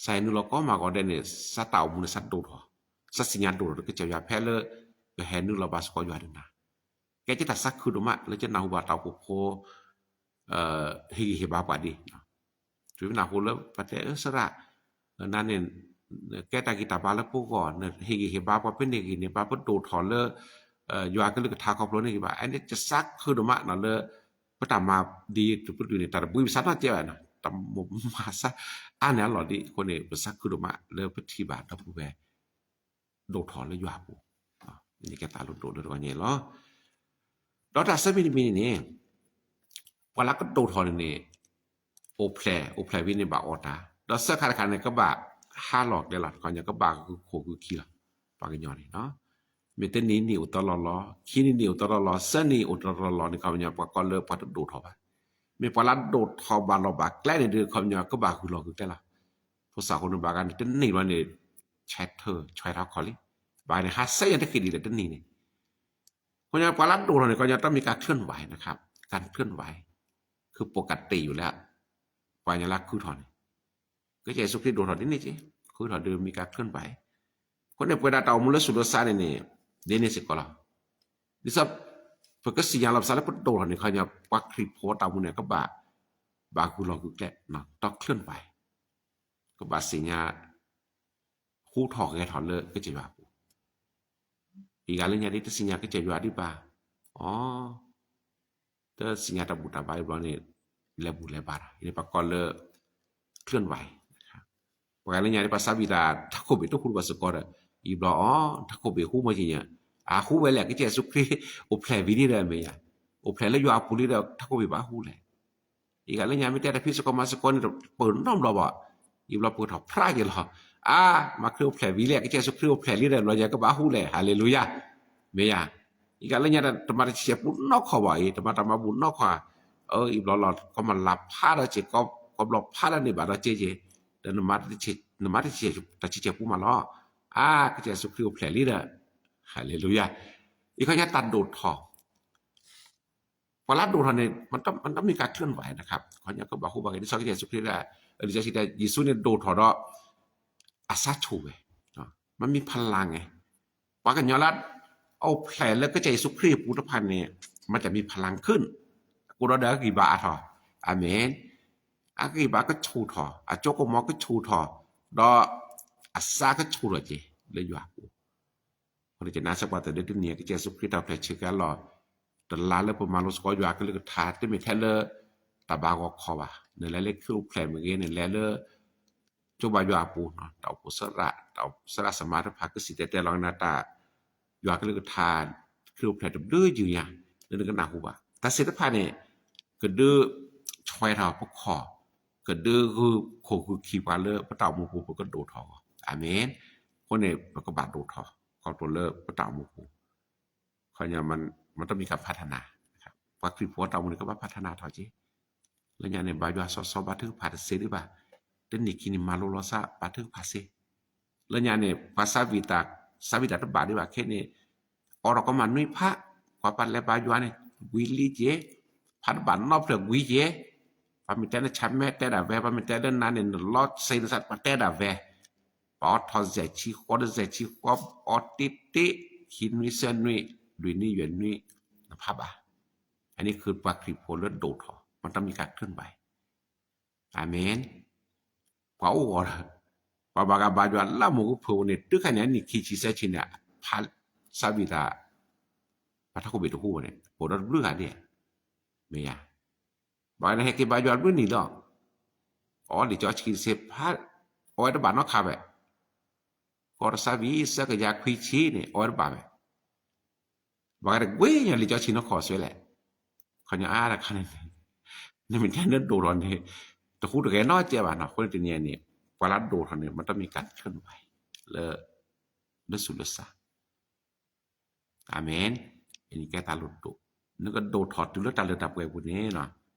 စးဟဲနုာ်လီၤကိးမုၢ်ဂီၤဒဲးန့ၣ် စးတၢ်အိၣ်မူန့ၣ် စးဒိၣ်ထီၣ်, စးစံၣ်ညါဒိၣ်ထီၣ်လၢကစၢ်ယွၤဖဲလၢ ပဟဲနုာ်လီၤဘၣ်စ့ၢ်ကီးယွၤဒီးနၤ, ကဲက့ၤတၢ်သးခုဒိၣ်မးလၢကနၢ်ဟူဘၣ်တၢ်အိၣ်ဖှိၣ်ဖိ ဟ့ၣ်ဂံၢ်ဟ့ၣ်ဘါပှၤဒ် တုၤနၢ်ဟူလၢပှၤတဲအၢသရၣ်, နၤန့ၣ် ကဲတၢ်ဂံၢ်တၢ်ဘါလၢပဂီၢ်, နဟ့ၣ်ဂံၢ်ဟ့ၣ်ဘါပှၤဖဲန့ၣ်ဂံၢ်န့ၣ် ဘၣ်ပဒိၣ်ထီၣ်လၢ ယွၤကလုၢ်ကထါခီဖျိန့ၣ်ဂံၢ်ဘၣ်. အန့ၣ်ယသးခုဒိၣ်မးနီၤလၢ ပတၢ်မၤဒ်တပတုာ်န့ၣ် တၢ်တဘှံးပစးနီတစဲးဘၣ်နီၤ, တၢ်မိၣ်မၤစးအါန့ၢ်အလီၢ်ဒ်အဃိန့ၣ် ပသးခုဒိၣ်မးလၢပထံၣ်ဘၣ်ဒီပုၢ်ဝဲၢ် ဒိၣ်ထီၣ်လၢယွၤအပူၤ, န့ၣ်ကဲသးလိဒိၣ်လၢတဂီၤညါအံၤလီၤ. ဒီးတၢ်ဆၢမံၤတမံၤန့ၣ်န့ၣ် ပှၤလၢကဒိၣ်ထီၣ်န့ၣ်န့ၣ် အိၣ်ဖျဲၣ် အိၣ်ဖျဲၣ်ဝံၤန့ၣ်ဘၣ်အီၣ်တၢ်, ဒီးဆၢခါတခါန့ၣ် ကဘၣ်ဟးလီၤကျဲလီၤ, ခီပညီကဘၣ်ဂုာ်ခိၣ်ဂုာ်ခံလီၤ. ပှၤကညီန့ၣ် မ့ၢ်တနံၤနံၣ်အိၣ်တလီၢ်လီၢ်, ခံနံၣ်နံၣ်အိၣ်တလီၢ်လီၢ်, သၢနံၣ်အိၣ်တလီၢ်လီၢ်န့ၣ် ခီပညီပှၤကိးလၢပှၤတဒိၣ်ထီၣ်ဘၣ်. မ့ၢ်ပှၤလၢဒိၣ်ထီၣ်ဘၣ်လီၢ်ဘၣ်ကျဲန့ၣ်ဒီး ခီပညီကဘၣ်ဂုာ်လီၤဂုာ်ကျဲလီၤ. ဖိသၣ်ဃိန့ၣ်ဘၣ်ဂၤန့ၣ် တနံၣ်ဘျီန့ၣ် ဆဲးထၢၣ်ဆဲးထီၣ်ခီၣ်လံ, ဘၣ်ဂၤန့ၣ် ဟးစဲယၤတဃံးဒ်လဲၣ်တနံၣ်န့ၣ် ခီပညီပှၤလၢဒိၣ်ထီၣ်န့ၣ် ခီပညီတၢ်မ့ၢ်ကၢ်เคลื่อนไหวนะคะ, การเคลื่อนไหว คือปกติอยู่แล้ว ပှၤကညီလၢခုထီၣ်န့ၣ် ကစၢ်ယ့ၣ်ၡူးခရံာ်ဒိၣ်ထီၣ်ဒ်န့ၣ်က့, ခုထီၣ်ဒီးမ့ၢ်ကၢ်เคลื่อนไหว. အဃိန့ၣ် ပဝဲဒၣ်တၢ်အိၣ်မူလၢသူၣ်လၢသးန့ၣ်န့ၣ် ဒ်န့ၣ်စ့ၢ်ကီးလီၤ. ဒ်သိး ပကသ့ၣ်ညါလီၤပသးလၢပဒိၣ်ထီၣ်န့ၣ် ခီပညီ ပှၤခရံာ်ဖိတၢ်အိၣ်မူန့ၣ် ကဘၣ် ဘၣ်ဂုာ်လီၤဂုာ်ကျဲ တၢ်เคลื่อนไหว ကဘၣ်သ့ၣ်ညါ ဟူထီၣ်ဂဲၤထီၣ်လၢကစၢ်ယွၤအပူၤ, အံၤဂၤလၢညါဒ်တသ့ၣ်ညါကစၢ်ယွၤဒံးဘၣ်, အ တသ့ၣ်ညါတၢ်ဘူၣ်တၢ်ဘါအံၤဘျီန့ၣ် လဲၤဘူၣ်လဲၤဘါတၢ် အံၤန့ၣ်ပှၤကိးလၢ เคลื่อนไหว ပှၤဂၤလၢညါဒ်ပှၤသးဝံၣ်တၢ် ထးခိၣ်ဘ့ၣ်တဟူဘၣ်စ့ၢ်ကီးဒီး အံၤဘျီအီၤ ထးခိၣ်ဘ့ၣ်ဟူမ့ၢ်က့ၤညါ အဟူဝဲလဲၣ် ကစၢ်ယ့ၣ်ၡူးခရံာ် အိၣ်ဖျဲၣ်ဝံၤလံဒီးမ့ၢ်ယၤ, အိၣ်ဖျဲၣ်လၢယွၤအပူၤလံဒီး ထးခိၣ်ဘ့ၣ်ဘၣ်ဟူလဲၣ်. အံၤဂၤလၢညါမ့ၢ်တဲတၢ်ဖံးစ့ၢ်ကီးမၤစ့ၢ်ကီးန့ၣ် ပၢၢ်နီတဘျီဘၣ်, အံၤဘျီပှဲၤထီၣ်ဖြးက့ၤလီၤ, အါ မၤခရံာ်အိၣ်ဖျဲၣ်ဝံၤလံ ကစၢ်ယ့ၣ်ၡူးခရံာ်အိၣ်ဖျဲၣ်လံဒီး ဘျီညါကဘၣ်ဟူလဲၣ် ဟၤလ့လူယၤ, မ့ၢ်ယၤ, အံၤဂၤလၢညါတမၤတဆဲးပူနီၢ်ခီၣ်ဘၣ်အံၤ တမၤတၢ်မၤဘူၣ်နီၢ်ခီၣ်, အံၤဘျီလီၤ ကီမၤလၤဖးဒီးစ့ၢ်ကီး ကီဘျီဖးဒီးန့ၢ်ဘၣ်ဒီးက့က့, ဒီးနမၤတဆဲးတၢ်ဆဲးပူမးလီၤ, အါ ကစၢ်ယ့ၣ်ၡူးခရံာ်အိၣ်ဖျဲၣ်လံဒီး, ဟၤလ့လူယၤ, အံၤခီညါတၢ်ဒိၣ်ထီၣ် ပှၤလၢဒိၣ်ထီၣ်န့ၣ် မ့ၢ်တမ့ၢ်ကၢ်เคลื่อนไหวนะคะ, ခီညါကဘၣ်ဟူဘၣ်က့ၤ ဒ်သိးကစၢ်ယ့ၣ်ၡူးခရံာ်ဒၣ်, လံာ်စီဆှံတဲ ယ့ၣ်ၡူးန့ၣ်ဒိၣ်ထီၣ်ဒီး အစးဆိၣ်ဝဲ, မ့မ့ၢ်ဖလါငဲ, ပှၤကညီလၢ အိၣ်ဖျဲၣ်လၢကစၢ်ယ့ၣ်ၡူးခရံာ်အပူၤတဖၣ်န့ၣ် မ့တမ့ၢ်ဖလါခုၣ်, အဃိဒီးအဂံၢ်ဘါအါထီၣ်, အၤမ့ၣ်, အဂံၢ်ဘါကဆူၣ်ထီၣ်, အစိကမီၤကဆူၣ်ထီၣ်, ဒီး အစးကဆူၣ်ထီၣ်က့ၤ လၢယွၤအပူၤ အဃိန့ၣ် ယနာ်စ့ၢ်ကီးသ့ၣ်ဒ်တနံၤ ကစၢ်ယ့ၣ်ၡူးခရံာ်တၢ်အိၣ်ဖျဲၣ်ဆၢက့ၤအလီၢ်, တလါလၢပမၤလိစ့ၢ်ကီးယွၤကလုၢ်ကထါ တမ့ၢ်ထဲလၢ တၢ်ဘါဂီၤခီဘၣ်, နလဲၤလၢခရံာ်အိၣ်ဖျဲၣ်မ့ၢ်ဂ့ၤ နလဲၤလၢ ကၠိဘါယွၤအပူၤ, တၢ်အိၣ်ဖှိၣ်သရၣ်, တၢ်အိၣ်ဖှိၣ်သရၣ်သမါတဖၣ် ကစံၣ်တဲၤတဲလီၤက့ၤနၤတၢ် ယွၤကလုၢ်ကထါ ခရံာ်အိၣ်ဖျဲၣ်တဘျုးယုၢ်ညါ လၢနကနၢ်ဟူဘၣ်. တၢ်သ့ၣ်တဖၣ်န့ၣ် ကဒုးဆွဲထီၣ်ပခီၣ်, ကဒုးဂုာ်ခိၣ်ဂုာ်ခံပှၤလၢပတၢ်အိၣ်မူပူၤ ပကဒိၣ်ထီၣ်အဂီၢ်. အၤမ့ၣ်. အဃိန့ၣ် ပကဘၣ်ဒိၣ်ထီၣ် ခီဖျိလၢပတၢ်အိၣ်မူပူၤ ခီ မ့တမ့ၢ်က ဖးထါနၤ, ပှၤခရံာ်ဖိတၢ်အိၣ်မူန့ၣ် ကဘၣ်ဖးထါနၤထီၣ်က့ၤ. လၢညါန့ၣ် ဘါယွၤစီစီဘါထုကဖၣ်တသ့ဒံးဘၣ်. တနံၣ်ခံနံၣ်မၤလိလီၤသးဘါထုကဖၣ်စ့. လၢညါန့ၣ် ပှၤသးဝံၣ်တၢ်, သးဝံၣ်တၢ်တဘၣ်ဒံးဘၣ်ခဲန့ၣ်, အိးထီၣ်ကီမၤနွံဖး, ကွၢ်ပှၤလဲၤဘါယွၤန့ၣ် ဝံၤလံက့ၤ, ဖးတဘၣ်နီဖျၢၣ်ဝံၤက့ၤ. ပှၤမ့ၢ်တဲနဆၢမဲာ် တဲဒၣ်ဝဲ, ပှၤမ့ၢ်တဲလၢနၤန့ၣ် နလီၤစ့နသး ပှၤတဲဒၣ်ဝဲ. ပှၤအိးထီၣ်စဲးဆံဃီဒီးစဲးဆံဃီ, အိးတ့တ့, ခံနွံသၢနွံ, လွံၢ်နွံယဲၢ်နွံ, နဖးဘၣ်. အန့ၣ်ဃုပှၤခရံာ်ဖိလၢဒိၣ်ထီၣ်, မ့တမ့ၢ်က เคลื่อนไหว. အၤမ့ၣ်. ပှၤအိၣ်ဂီၤဒီး ပှၤဘၣ်ဂၤဘါယွၤလၢမိၢ်ကဖုးပူၤန့ၣ် တုၤခဲအံၤန့ၣ် အနံၣ်ခံဆံသၢဆံန့ၣ် ဖးစးဘံၣ်သး ပှၤထီၣ်ခိၣ်ဘ့ၣ်တဟူးန့ၣ် အိၣ်ဒီးတဘျုးဂၤဒၣ် မ့ၢ်ယၤ ဘၣ်ဂၤန့ၣ်ဟဲက့ၤဘါယွၤတဘျုးနံၣ်လီၤ. အီၣ်လံာ်စီဆှံတဆံဖး အီၣ်ဝဲတဘၣ်နီတခါဘၣ်. ကီၢ်တစးဘံၣ် ဆၢကယၤခွံဆံန့ၣ် အီၣ်ဝဲတဘၣ်ဘၣ်. ဘၣ်ဂၤတကွ့ၢ်ညီလံာ်စီဆှံနီၢ်ခီၣ်စွဲလဲၣ်. ခီညီအါတခါန့ၣ် နမ့ၢ်တဲနဒိၣ်ထီၣ်န့ၣ် တဟူးတဂဲၤနီတစဲးဘၣ်နီၤ. အဃိန့ၣ်တနံၤအံၤန့ၣ် ပှၤလၢအဒိၣ်ထီၣ်န့ၣ် မ့ၢ်တမ့ၢ်ကၢ်ချၢၣ်ဘၣ် လၢ လၢဆူးလၢစၢ် အၤမ့ၣ်. အံၤန့ၣ်ကဲတၢ်လိၣ်ဒိၣ်, နကဒိၣ်ထီၣ်တုၤလၢတၢ်လၢတၢ်ပှဲၤပူၤန့ၣ်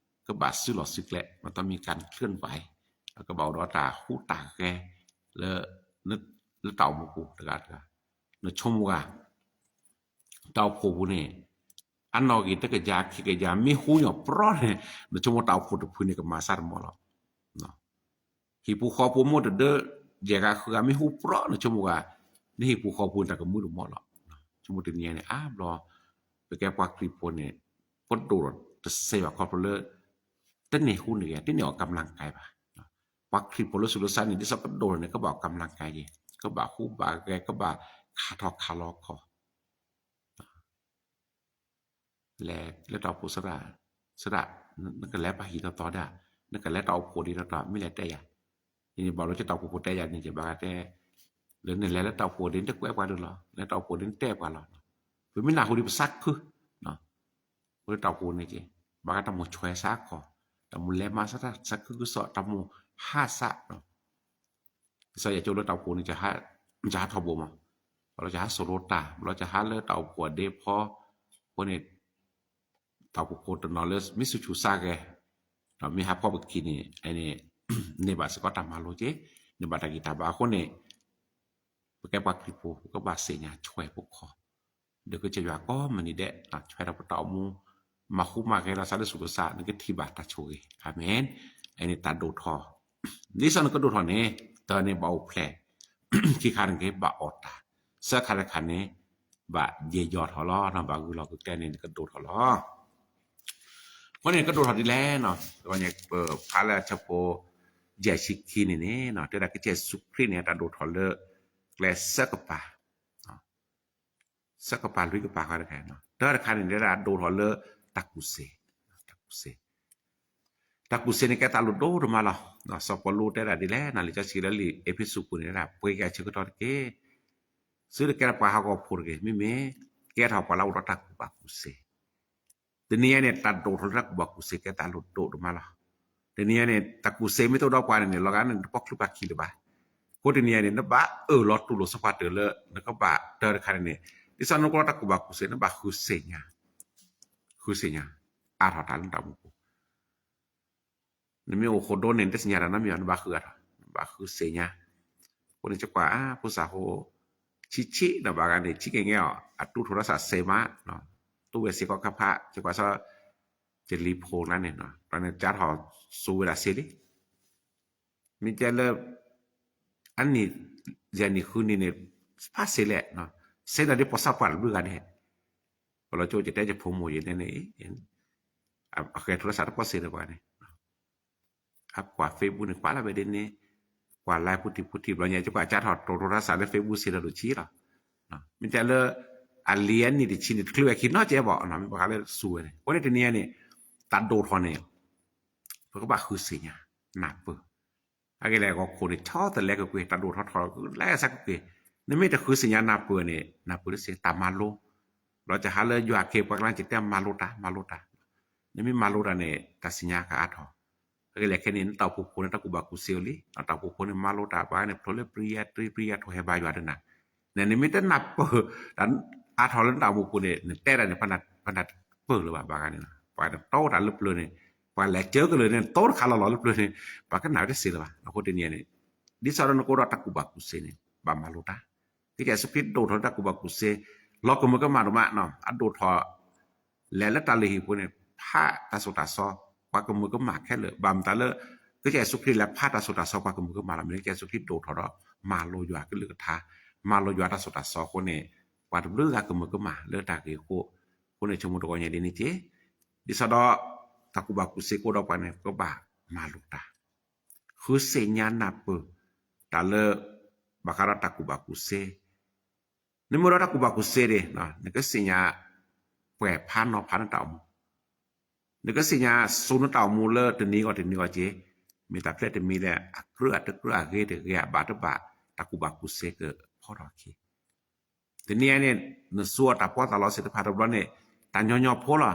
ကဘၣ်စုလီၢ်စုကျဲ မ့တမ့ၢ်ကၢ်ချၢၣ်ဘၣ်, ကဘၣ်အိၣ်ဒီးတၢ်ဟူးတၢ်ဂဲၤ လၢ လၢတၢ်အိၣ်မူပူၤတဂၤတဂၤ, နဆိကမိၣ်ဂၤ တၢ်အိၣ်ဖှိၣ်ပူၤန့ၣ် အနီၣ်ဂံၢ်တကယၤခံကယၤ မ့ၢ်ဟူညီၣ်ပြီန့ၣ် နဆိကမိၣ်တၢ်အိၣ်ဖှိၣ်တဖုန့ၣ် ကမၤစၢ်တမီၢ်လီၤ. ဟံၣ်ပူၤဃီပူၤမိၢ်တဒၢ ယဲၢ်ဂၤဃုဂၤမ့ၢ်ဟူပြီ နဆိကမိၣ်ဂၤ နဟံၣ်ပူၤဃီပူၤန့ၣ် တၢ်ကမုာ်တမီၢ်လီၤ. ဆိကမိၣ်တနံၤအံၤန့ၣ် အါဘျီ ပကဲပှၤခရံာ်ဖိန့ၣ် ပဒိၣ်ဒီးတစဲးဘၣ်ခီဖျိလၢ တန့ၢ်ဟူးန့ၢ်ဂဲၤ တန့ၢ်အီၣ်ကမျၢၢ်ကဲဘၣ်. ပှၤခရံာ်ဖိလၢဆူးလၢစၢ်န့ၣ် ဒ်သိးကဒိၣ်ထီၣ်န့ၣ် ကဘၣ်အီၣ်ကမျၢၢ်ကဲက့ၤ ကဘၣ်ဟူးဘၣ်ဂဲၤ ကဘၣ်ခးထီၣ်ခးလီၤခီၣ် လဲၤလၢတၢ်အိၣ်ဖှိၣ်သရၣ်, သရၣ်, နကလဲၤပှၤဟံၣ်တီတီဒၣ်, နကလဲၤတၢ်အိၣ်ဖှိၣ်ဒ်တီတီ မ့ၢ်လဲၤတဲယၤ, ယန့ၣ်ဘၣ်လၢတၢ်အိၣ်ဖှိၣ်ဖိတဲယၤန့ၣ် ယဘၣ်ဂၤတဲ, လၢနလဲၤလၢတၢ်အိၣ်ဖှိၣ်ဒ်နတကွဲးပှၤဒ်လီၤ, လဲၤတၢ်အိၣ်ဖှိၣ်ဒ်နတဲပှၤလီၤ, ပမ့ၢ်နၢ်ဟူဒ်ပသးခု, လၢတၢ်အိၣ်ဖှိၣ်န့ၣ်က့, ဘၣ်ဂၤတၢ်မိၣ်ဆွဲသးခီၣ်, တၢ်မိၣ်လဲၤမၤသးတၢ်သးခုကစီၣ် တၢ်မိၣ်ဟးသး ကစၢ်ယွၤကၠိလၢတၢ်အိၣ်ဖှိၣ်န့ၣ် ယဟးထီဘိမး, ဘျီယဟးစိာ်လိတၢ် ဘျီယဟးလၢတၢ်အိၣ်ဖှိၣ်အဒ့ဖီ, အဃိန့ၣ် တၢ်အိၣ်ဖှိၣ်ဖိတနီၤလၢမ့ၢ်ဆူၣ်ဆူၣ်စၢ်ဂဲၤ, ဒီးမ့ၢ်ဟးဖီၣ်ပကံၢ်န့ၣ် န့ၣ်ဘၣ်စ့ၢ်ကီးတၢ်မၤလိက့, န့ၣ်ဘၣ်တၢ်ဂံၢ်တၢ်ဘါအဃိန့ၣ် ပကဲပှၤခရံာ်ဖိ ပကဘၣ်သ့ၣ်ညါဆွဲဖိခီၣ်, ဒီးကစၢ်ယွၤကိးမုၢ်နံၤဒဲး ဆွဲဒီးပတၢ်အိၣ်မူ, မၤဟူးမၤဂဲၤလီၤသးလၢဆူးလၢစၢ် နကထံၣ်ဘၣ်တၢ်ဆိၣ်ဂ့ၤ, အၤမ့ၣ်, အန့ၣ်တၢ်ဒိၣ်ထီၣ်, ဒ်သိးနကဒိၣ်ထီၣ်န့ၣ် တၢ်န့ၣ်ဘၣ်အိၣ်ဖျဲၣ်, ခံခါန့ၣ်က့ဘၣ်အီၣ်တၢ်, သၢခါတခါန့ၣ် ဘၣ်ယဲၢ်ယီၤထီၣ်လီၤ, ဘၣ်ဂုာ်လီၤကကျဲန့ၣ် နကဒိၣ်ထီၣ်လီၤ. အဃိန့ၣ် ကဒိၣ်ထီၣ်ဒ်လဲၣ်, ပဖးလၢအဆၢဖိ ယဲၢ်ဆံခံန့ၣ်န့ၣ် တဲဒၣ်ကစၢ်ယ့ၣ်ၡူးခရံာ်န့ၣ် တၢ်ဒိၣ်ထီၣ်လၢ ကျဲသၢကပၤ သၢကပၤလွံၢ်ကပၤဃီတခါ, တၢတခါန့ၣ် တဲဒၣ်ဒိၣ်ထီၣ်လၢတၢ်ကူၣ်စ့, တၢ်ကူၣ်စ့, တၢ်ကူၣ်စ့န့ၣ် ကဲတၢ်လိၣ်ဒိၣ်ဒိၣ်မးလီၤ. စီၤပီလူးတဲဒၣ်ဒ်လဲၣ်န့ၣ် လံာ်စီဆှံလၢလံာ်အ့းဖ့းစူးပူၤန့ၣ် တဲဒၣ် ပှ့ၤက့ၤအဆၢကတီၢ်တက့ၢ်, သုတကဲထီၣ်ပှၤဟးဂီၤဖိတဂ့ၤ, မ့မ့ၢ်ကဲထီၣ်ပှၤလၢအအိၣ်ဒီးတၢ်ကူၣ်ဘၣ်ကူၣ်စ့ တနံၤအံၤန့ၣ် တၢ်ဒိၣ်ထီၣ်လၢတၢ်ကူၣ်ဘၣ်ကူၣ်စ့ ကဲတၢ်လိၣ်ဒိၣ်ဒိၣ်မးလီၤ. တနံၤအံၤန့ၣ် တၢ်ကူၣ်စ့မ့ၢ်တအိၣ်ဒီးပှၤန့ၣ်န့ၣ် လီၤဂာ်န့ၣ် တပီၣ်ချုးပှၤခံလၢၤဘၣ်. အဃိတနံၤအံၤန့ၣ် နဘၣ်အၢၣ်လီၤတူၢ်လိာ်စ့ၢ်ကီးတၢ်လၢ နကဘၣ်တၢတခါန့ၣ်န့ၣ် ဒ်သိးနကအိၣ်ဒီးတၢ်ကူၣ်ဘၣ်ကူၣ်စ့ နဘၣ်ဃုသ့ၣ်ညါ, ဃုသ့ၣ်ညါ အါထီၣ်တၢ်လၢနတၢ်အိၣ်မူပူၤ နမ့ၢ်အိၣ်ဃိာ်ဒိၣ်န့ၣ် နတသ့ၣ်ညါတၢ်နီတမံၤဘၣ်, နဘၣ်ဃုအါထီၣ်, နဘၣ်ဃုသ့ၣ်ညါ. အဃိန့ၣ် ကကွၢ်ဖိသၣ်ဖိ ဆံးဆံးဒီးဘၣ်ဂၤန့ၣ် ဆံးကဲကဲအီၤ အတူၢ်ထီၣ်တၢ်သးစဲမး, တူၢ်ဝဲစ့ၢ်ကီးခါဖး ကကွၢ်စ့ၢ် ကလံၤဖိန့ၣ်န့ၣ် ပှၤန့ၣ်ကၢ်ထီၣ်စိဝဲဒၣ်စ့လံ မ့ၢ်တဲလၢ အနံၣ် ယဲၢ်နံၣ်ဃုနံၣ်န့ၣ် ဖးစ့လဲၣ်, စ့ဒီးဒ်ပှၤသးပှၢ်တဘျုးဂၤန့ၣ်, ပလီၤကၠိကတဲယဖိမိၢ်ယဲန့ၣ်န့ၣ် အဃဲၤထူတၢ်သးတပှၢ်စ့ဒီးပှၤန့ၣ် အကွၢ် Facebook န့ၣ် ကွၢ်လၢဘဲဒ်န့ၣ်, ကွၢ် live ပူၤထံၣ်ပူၤထံၣ် ဘျီညါ ကကွၢ်ကၢ်ထီၣ်တိၢ်ထီၣ်တၢ်သးလၢ Facebook စ့ဒီးဒိၣ်ဆံးလီၤ. မ့ၢ်တဲလၢ အလံၤအနံၣ်တဆံန့ၣ် တချုးဝဲခံနီတစဲးဘၣ်, မ့ၢ်ဘၣ်ဃးလၢစူဝဲန့ၣ် အဃိန့ၣ်တနံၤအံၤန့ၣ် တၢ်ဒိၣ်ထီၣ်န့ၣ် ပကဘၣ်ဃုသ့ၣ်ညါ နၢ်ပၢၢ် အဂ့ၢ်လဲၣ် ဂီၤခိၣ်န့ၣ် ဆီတလဲကွ့ၢ်ကွ့ၢ် တၢ်ဒိၣ်ထီၣ်ထီၣ်လဲၤစ့ၢ်ကီးကွ့ၢ်, နမ့ၢ်တဃုသ့ၣ်ညါနၢ်ပၢၢ်န့ၣ် နၢ်ပၢၢ်တသ့ တၢ်မၤလိ, ဘျီတဟါလၢယွၤအခ့အပှၤကညီကတဲမၤလိတၢ် မၤလိတၢ်, နမ့ၢ်မၤလိတၢ်န့ၣ် တၢ်သ့ၣ်ညါကအါထီၣ်, အဂ့ၢ်လဲၣ်ခဲအံၤန့ၣ် နတၢ်အိၣ်ဖှိၣ်ဖိန့ၣ် တၢ်ကူၣ်ဘၣ်ကူၣ်သ့အိၣ်လံ, တၢ်အိၣ်ဖှိၣ်ဖိန့ၣ် မၤလိတၢ် ဘၣ်န့ၣ် ဖျိလၢပျံၤယၤတြံ ပျံၤယၤထိၣ်ဟဲဘါယွၤဒ်နၤ, နမ့ၢ်တနၢ်ပၢၢ် တၢ်အါထီၣ်လၢနတၢ်အိၣ်မူပူၤန့ၣ် နတဲဒၣ်န့ၣ် ပှၤနၢ်ပၢၢ်လၢၤဘၣ် ဘၣ်ဂၤန့ၣ်, ပှၤနတီတၢ်လၢပျၢၤန့ၣ် ပှၤလဲၤစၢကလၢာ်န့ၣ် တီတခါလီၤလီၤလၢပျၢၤန့ၣ် ပှၤကနၣ်ဝဲတသ့လၢၤဘၣ်. အဃိတနံၤအံၤန့ၣ် ဒ်သိးဒီးနကအိၣ်ဒီးတၢ်ကူၣ်ဘၣ်ကူၣ်သ့န့ၣ် ဘၣ်မၤလိတၢ်, ကစၢ်ယ့ၣ်ၡူးခရံာ်ဒိၣ်ထီၣ်လၢတၢ်ကူၣ်ဘၣ်ကူၣ်သ့ လီၤကမၢကမၣ်ဒိၣ်မး, အဒိၣ်ထီၣ် လဲၤလၢတၢ်လုၢ်ဟံၣ်ပူၤန့ၣ် ဖးတၢ်သိၣ်တၢ်သီ ပှၤကမၢကမၣ်ခဲလၢာ်, ဘၣ်မတၤလၢ ကစၢ်ယ့ၣ်ၡူးခရံာ်လဲၤဖးတၢ်သိၣ်တၢ်သီ ပှၤကမၢကမၣ်လီၤ. မ့ၢ်လၢကစၢ်ယ့ၣ်ၡူးခရံာ်ဒိၣ်ထီၣ်ဒီး မၤလိယွၤကလုၢ်ကထါ, မၤလိယွၤတၢ်သိၣ်တၢ်သီအဃိန့ၣ် ပှၤတဘျုးဂၤကမၢကမၣ်လၢတၢ်ဂ့ၢ်အဃိ, အဃိန့ၣ် ဆိကမိၣ်တဂီၤညါဒ်န့ၣ်က့, ဒ်သိးဒီး တၢ်ကူၣ်ဘၣ်ကူၣ်သ့ကအိၣ်ဒီးပှၤန့ၣ် ပကဘၣ်မၤလိတၢ် ဃုသ့ၣ်ညါနၢ်ပၢၢ်, တၢ်လၢ ဘၣ်ဃးဒီးတၢ်ကူၣ်ဘၣ်ကူၣ်စ့, နမ့ၢ်အိၣ်ဒီးတၢ်ကူၣ်ဘၣ်ကူၣ်စ့န့ၣ် နကသ့ၣ်ညါ ပှဲၤဖးနီၤဖးနတၢ်အိၣ်မူ, နကသ့ၣ်ညါစိနတၢ်အိၣ်မူလၢတနံၤဂီၢ်တနံၤဂီၢ်က့ၤ, မ့ၢ်တၢ်ဖျဲၣ်တမံၤလဲၣ် အကြၢးအတကြၢး အဂ့ၤတဂ့ၤ အဘၣ်တဘၣ် တၢ်ကူၣ်ဘၣ်ကူၣ်စ့ကဖီထီၣ်အခံ တနံၤအံၤန့ၣ် နစိအတၢ်ပီးတၢ်လီသ့ၣ်တဖၣ်တဘျီန့ၣ် တၢ်ညီညီဖိလီၤ.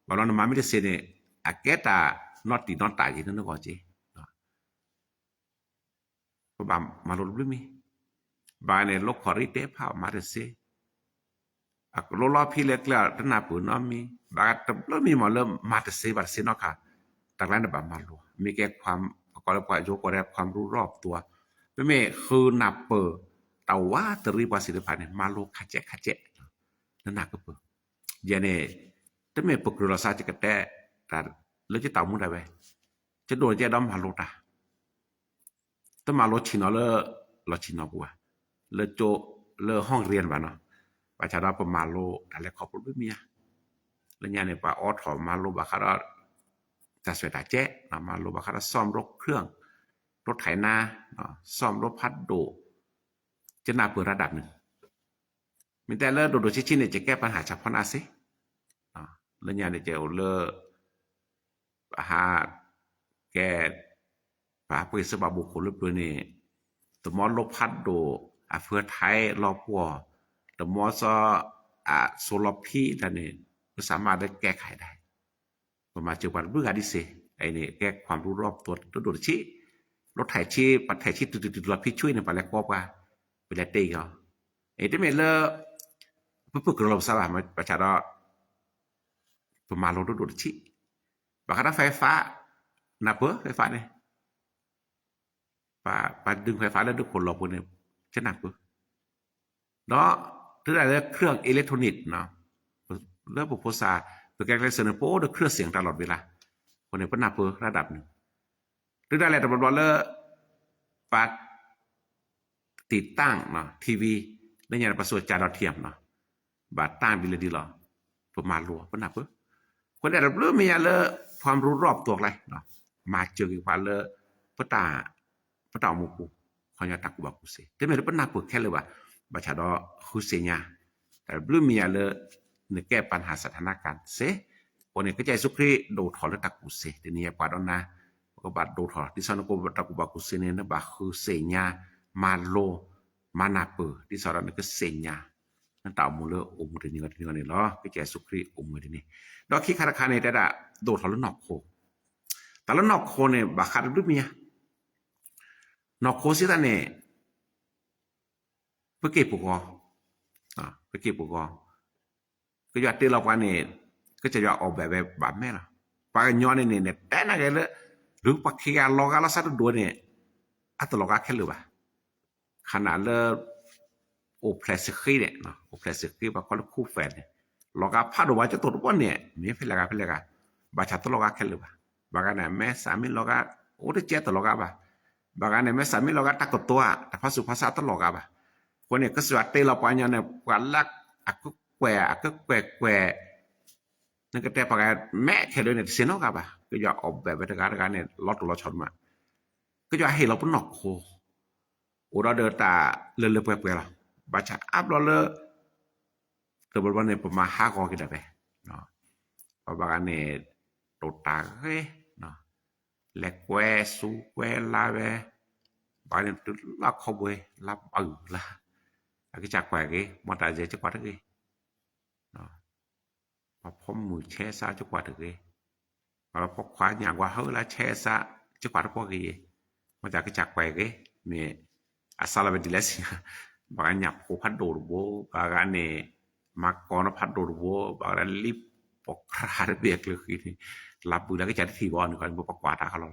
ဘၣ်ဘျီနမၤမ့ၢ်တသ့န့ၣ် အကဲတၢ်နီတံၢ်နီတၢ်က့ၤနဂီၢ်က့ၤ ပဘၣ်မၤလိတဘျုးမံၤ, ဘၣ်န့ၣ် လိခီၣ်ရံတဲဖးမၤတသ့, အကလိလီဖံလဲၤကျဲတနၢ်ပၢၢ်နီတမံၤ, ဘၣ်တဘျုးမံၤမးလၢမၤတသ့ဘၣ်တသ့နီတခါ, တၢ်ကျါန့ၣ်ဘၣ်မၤလိ, မ့ၢ်ကဲ ပကိးလၢပှၤယိၤကိးဒဲး ความรู้รอบตัว, မ့မ့ၢ်ဃုနၢ်ပၢၢ် တၢ်ဝးတရံးပှၤသ့ၣ်တဖၣ်န့ၣ် မၤလိခါကဲးခါကဲး, နနၢ်ကပၢၢ်, ယဲန့ၣ် တမ့ၢ်ပကြၢးလီၤစါ ယကတဲ တၢ်လၢယတၢ်အိၣ်မူဒၣ်ဝဲ, ယဒိၣ်ယဲဒီးမၤလိတၢ် တမၤလိဆ့ၣ်နီၤလၢ လီၢ်ဆ့ၣ်နီၤပူၤဘၣ်, လၢကၠိ လၢ ห้องเรียน ဘၣ်နီၤ, ဘၣ်ဆၣ်ဒီးပမၤလိတၢ်လဲၤခီဖျိတဘျုးမံၤဧါ, လၢညါန့ၣ် ပှၤအိးထီၣ်မၤလိဘၣ်ဃးဒီး တၢ်စွဲၣ်တၢ်ကဲး, မၤလိဘၣ်ဃးဒီး ซ่อมรถเครื่อง รถไถนา, ซ่อมรถဖးဒိၣ်, ယနၢ်ပၢၢ်ရၣ်ဒၣ်န့ၣ် မ့ၢ်တဲလၢဒိၣ်ဒိၣ်ဆံးဆံးန့ၣ် ယကဲပှၤဟးဆၣ်ဖီနၢ်စ့, လၢညါန့ၣ် ယအိၣ်လၢ ပဟးကဲ ပှၤဟးပှ့ၤစၢၤဘၣ်ဘိၣ်ခိၣ်လၢပျၢၤန့ၣ်, တမီလိဖးဒိၣ်, အဖၢထံလီၤပှီၢ်, တမီစီ အစိလီၤဖံးတၢ်န့ၣ်, ပစးမၤလၢကဲခါအံၤဒၣ်, ပမၤစၢၤပှၤတဘျုးဂၤဒ်စ့, အအံၤန့ၣ် ကဲ ความรู้รอบตัว ဒိၣ်ဒိၣ်တဆံး, လိၣ်ထဲးဆံး ပှၤထဲးဆံးတုၤတုၤတုၤလီၤဖံးဆူအံၤန့ၣ် ပှၤလဲၤကိးပှၤ, ပလဲၤတဲအီၤ, အံၤတမ့ၢ်လၢ ပပကြၢးလီၤပသးဘၣ်, ဘၣ်ဆၣ်ဒီး ပမၤလိဒိၣ်ဒိၣ်တဆံး, ဘၣ်ဃးဒီး ไฟฟ้า, နၢ်ပၢၢ် ไฟฟ้า န့ၣ်, ပှၤဒုး ไฟฟ้า လၢဒၢးခိၣ်လီၢ်ပူၤန့ၣ် ကနၢ်ပၢၢ်, ဒီး တုၤဒၣ်လဲာ်လၢ เครื่องอิเล็กทรอนิกส์ လၢပဖိစါ, ပကဲကျဲးစၢးန့ၣ် ပအိၣ်ဒီး เครื่องเสียง တၢ်လီၢ်တဘ့ၣ်လၢ်, အဃိန့ၣ် ပနၢ်ပၢၢ်ရၣ်ဒၣ်ပနုၤ, တုၤဒၣ်လဲာ်တဘျီဘျီလၢ ပှၤ ติดตั้ง TV, လၢညါန့ၣ် ပှၤစိာ်ကၠၤဒီးထံၣ်မး, ဘၣ်တၢ်ဒ်လဲၣ်ဒ်လဲၣ်, ပမၤလိ ပနၢ်ပၢၢ်, အဃိန့ၣ် တၢ်တဘျုးမ့ၢ်ညါလၢ ความรู้รอบตัว ကျါ, မၤစၢၤက့ၤပှၤလၢ ပတၢ် ပတၢ်အိၣ်မူပူၤ, ခီညီတၢ်ကူၣ်ဘၣ်ကူၣ်စ့, တမ့ၢ်လၢပနၢ်ပၢၢ်ခဲလၢာ်ဘၣ်, ဘၣ်ဆၣ်ဒီးဃုသ့ၣ်ညါ, တၢ်တဘျုးမ့ၢ်ညါလၢ နကဲ ปัญหาสถานการณ์ စ့, အဃိန့ၣ် ကစၢ်ယ့ၣ်ၡူးခရံာ်ဒိၣ်ထီၣ်လၢတၢ်ကူၣ်စ့, တနံၤအံၤပှၤဒီးနၤ, ပကဘၣ်ဒိၣ်ထီၣ်, ဒ်သိးနကအိၣ်ဒီးတၢ်ကူၣ်ဘၣ်ကူၣ်စ့န့ၣ် နဘၣ်ဃုသ့ၣ်ညါ, မၤလိ, မၤနၢ်ပၢၢ်, ဒ်သိးဒီးနကသ့ၣ်ညါ နတၢ်အိၣ်မူလၢအိၣ်မူတနံၤဂီၢ်တနံၤဂီၢ်န့ၣ်လီၤ. ကစၢ်ယ့ၣ်ၡူးခရံာ်အိၣ်မူဒ်န့ၣ်, ဒီးခံခါတခါန့ၣ် တဲဒၣ်ဒိၣ်ထီၣ်လၢနီၢ်ခိ, တၢ်လၢနီၢ်ခိန့ၣ် ဘၣ်ဃးတဘျုးမ့ၢ်ညါ, နီၢ်ခိစံးတၢ်န့ၣ် ပက့ၢ်ပဂီၤ, ပက့ၢ်ပဂီၤ, ကယွၤတ့လီၤပှၤန့ၣ် ကစၢ်ယွၤအီၣ်ဘၣ်ဝဲဘၣ်မဲလီၤ. ပှၤကညီန့ၣ်န့ၣ် နတဲနာ်က့ၤလၢ ဒုးပှၤခံဂၤလီၤဂာ်လီၤဆါတဒိၣ်န့ၣ် အတလီၤဂာ်ခဲလၢာ်ဘၣ်. ခနၣ်လၢ အိၣ်ဖျဲၣ်စဃ့န့ၣ်, အိၣ်ဖျဲၣ်စဃ့ပှၤကိးလၢ ခူၣ်ဖဲး န့ၣ်, လီၤဂာ်ဖးဒိၣ်ဝဲကတိၤတဘီန့ၣ် မ့ၢ်ဖဲလဲၣ်ဂၤဖဲလဲၣ်ဂၤ, ဘၣ်ဆၣ်တလီၤဂာ်ခဲလၢာ်ဘၣ်. ဘၣ်ဂၤန့ၣ် မဲာ်ဆှးမ့ၢ်လီၤဂာ် အိၣ်တကဲတလီၤဂာ်ဘၣ်. ဘၣ်ဂၤန့ၣ် မဲာ်ဆှးမ့ၢ်လီၤဂာ်တၢ်ကတိၤဧါ တၢ်ဖးဆူးဖးဆါတလီၤဂာ်ဘၣ်. အဃိန့ၣ် ကစၢ်ယွၤတ့လီၤပှၤကညီန့ၣ် ပှၤလၢအကကွဲၢ် အကကွဲၢ်ကွဲၢ် နကတဲပှၤဂၤမဲာ်ခဲလၢာ်န့ၣ် တသ့ၣ်နီတဂၤဘၣ်. ကစၢ်ယွၤအီၣ်ဘၣ်ဝဲတဂၤတဂၤန့ၣ် လီၤတိၢ်လီၤဆီဒိၣ်မး. ကစၢ်ယွၤဟ့ၣ်လီၤပနီၢ်ခိ အိၣ်ဒီးတၢ်လၢလၢပှဲၤပှဲၤလီၤ. ဘၣ်ဆၣ်အါဘျီလၢ တဘျီဘျီန့ၣ် ပမၤဟးဂီၤက့ၤဒၣ်ဝဲ, ပှၤဘၣ်ဂၤန့ၣ် တိာ်တၢ်ဂ့ၤ, လဲၤကွဲဆူကွဲလါဝဲ, ဘၣ်ဂၤန့ၣ်တုၤလၢခီဘှံး လါဘုၣ်လါ, အကစၢ်ကွၢ်ဂ့ၤ မ်တၢ်ယဲၢ်ကကွၢ်တဂ့ၤ ပှၤဖိမုၣ်ဆဲးစးကကွၢ်တဂ့ၤ, ပှၤဖိခွါညၣ်ကွၢ်ဟၢလၢဆဲးစး ကကွၢ်တပီၢ်ဂ့ၤ, မ့ၢ်တၢ်ကစၢ်ကွၢ်ဂ့ၤ, မ့ၢ်အစးလီၤဝဲဒ်လဲၣ်စံး, ဘၣ်ဂၤညၣ်ဖိဖးဒိၣ်တဘိ, ဘၣ်ဂၤန့ၣ် မၤကီၢ်န့ၣ်ဖးဒိၣ်တဘိ, ဘၣ်ဂၤလံပိာ်ကြၢ်တဘ့ၣ်အကျၢၤဃံန့ၣ်, လါဘုၣ်လၢကစၢ်တထံၣ်ဘၣ်န့ၣ် ပကွၢ်တၢ်ခီလီၤ.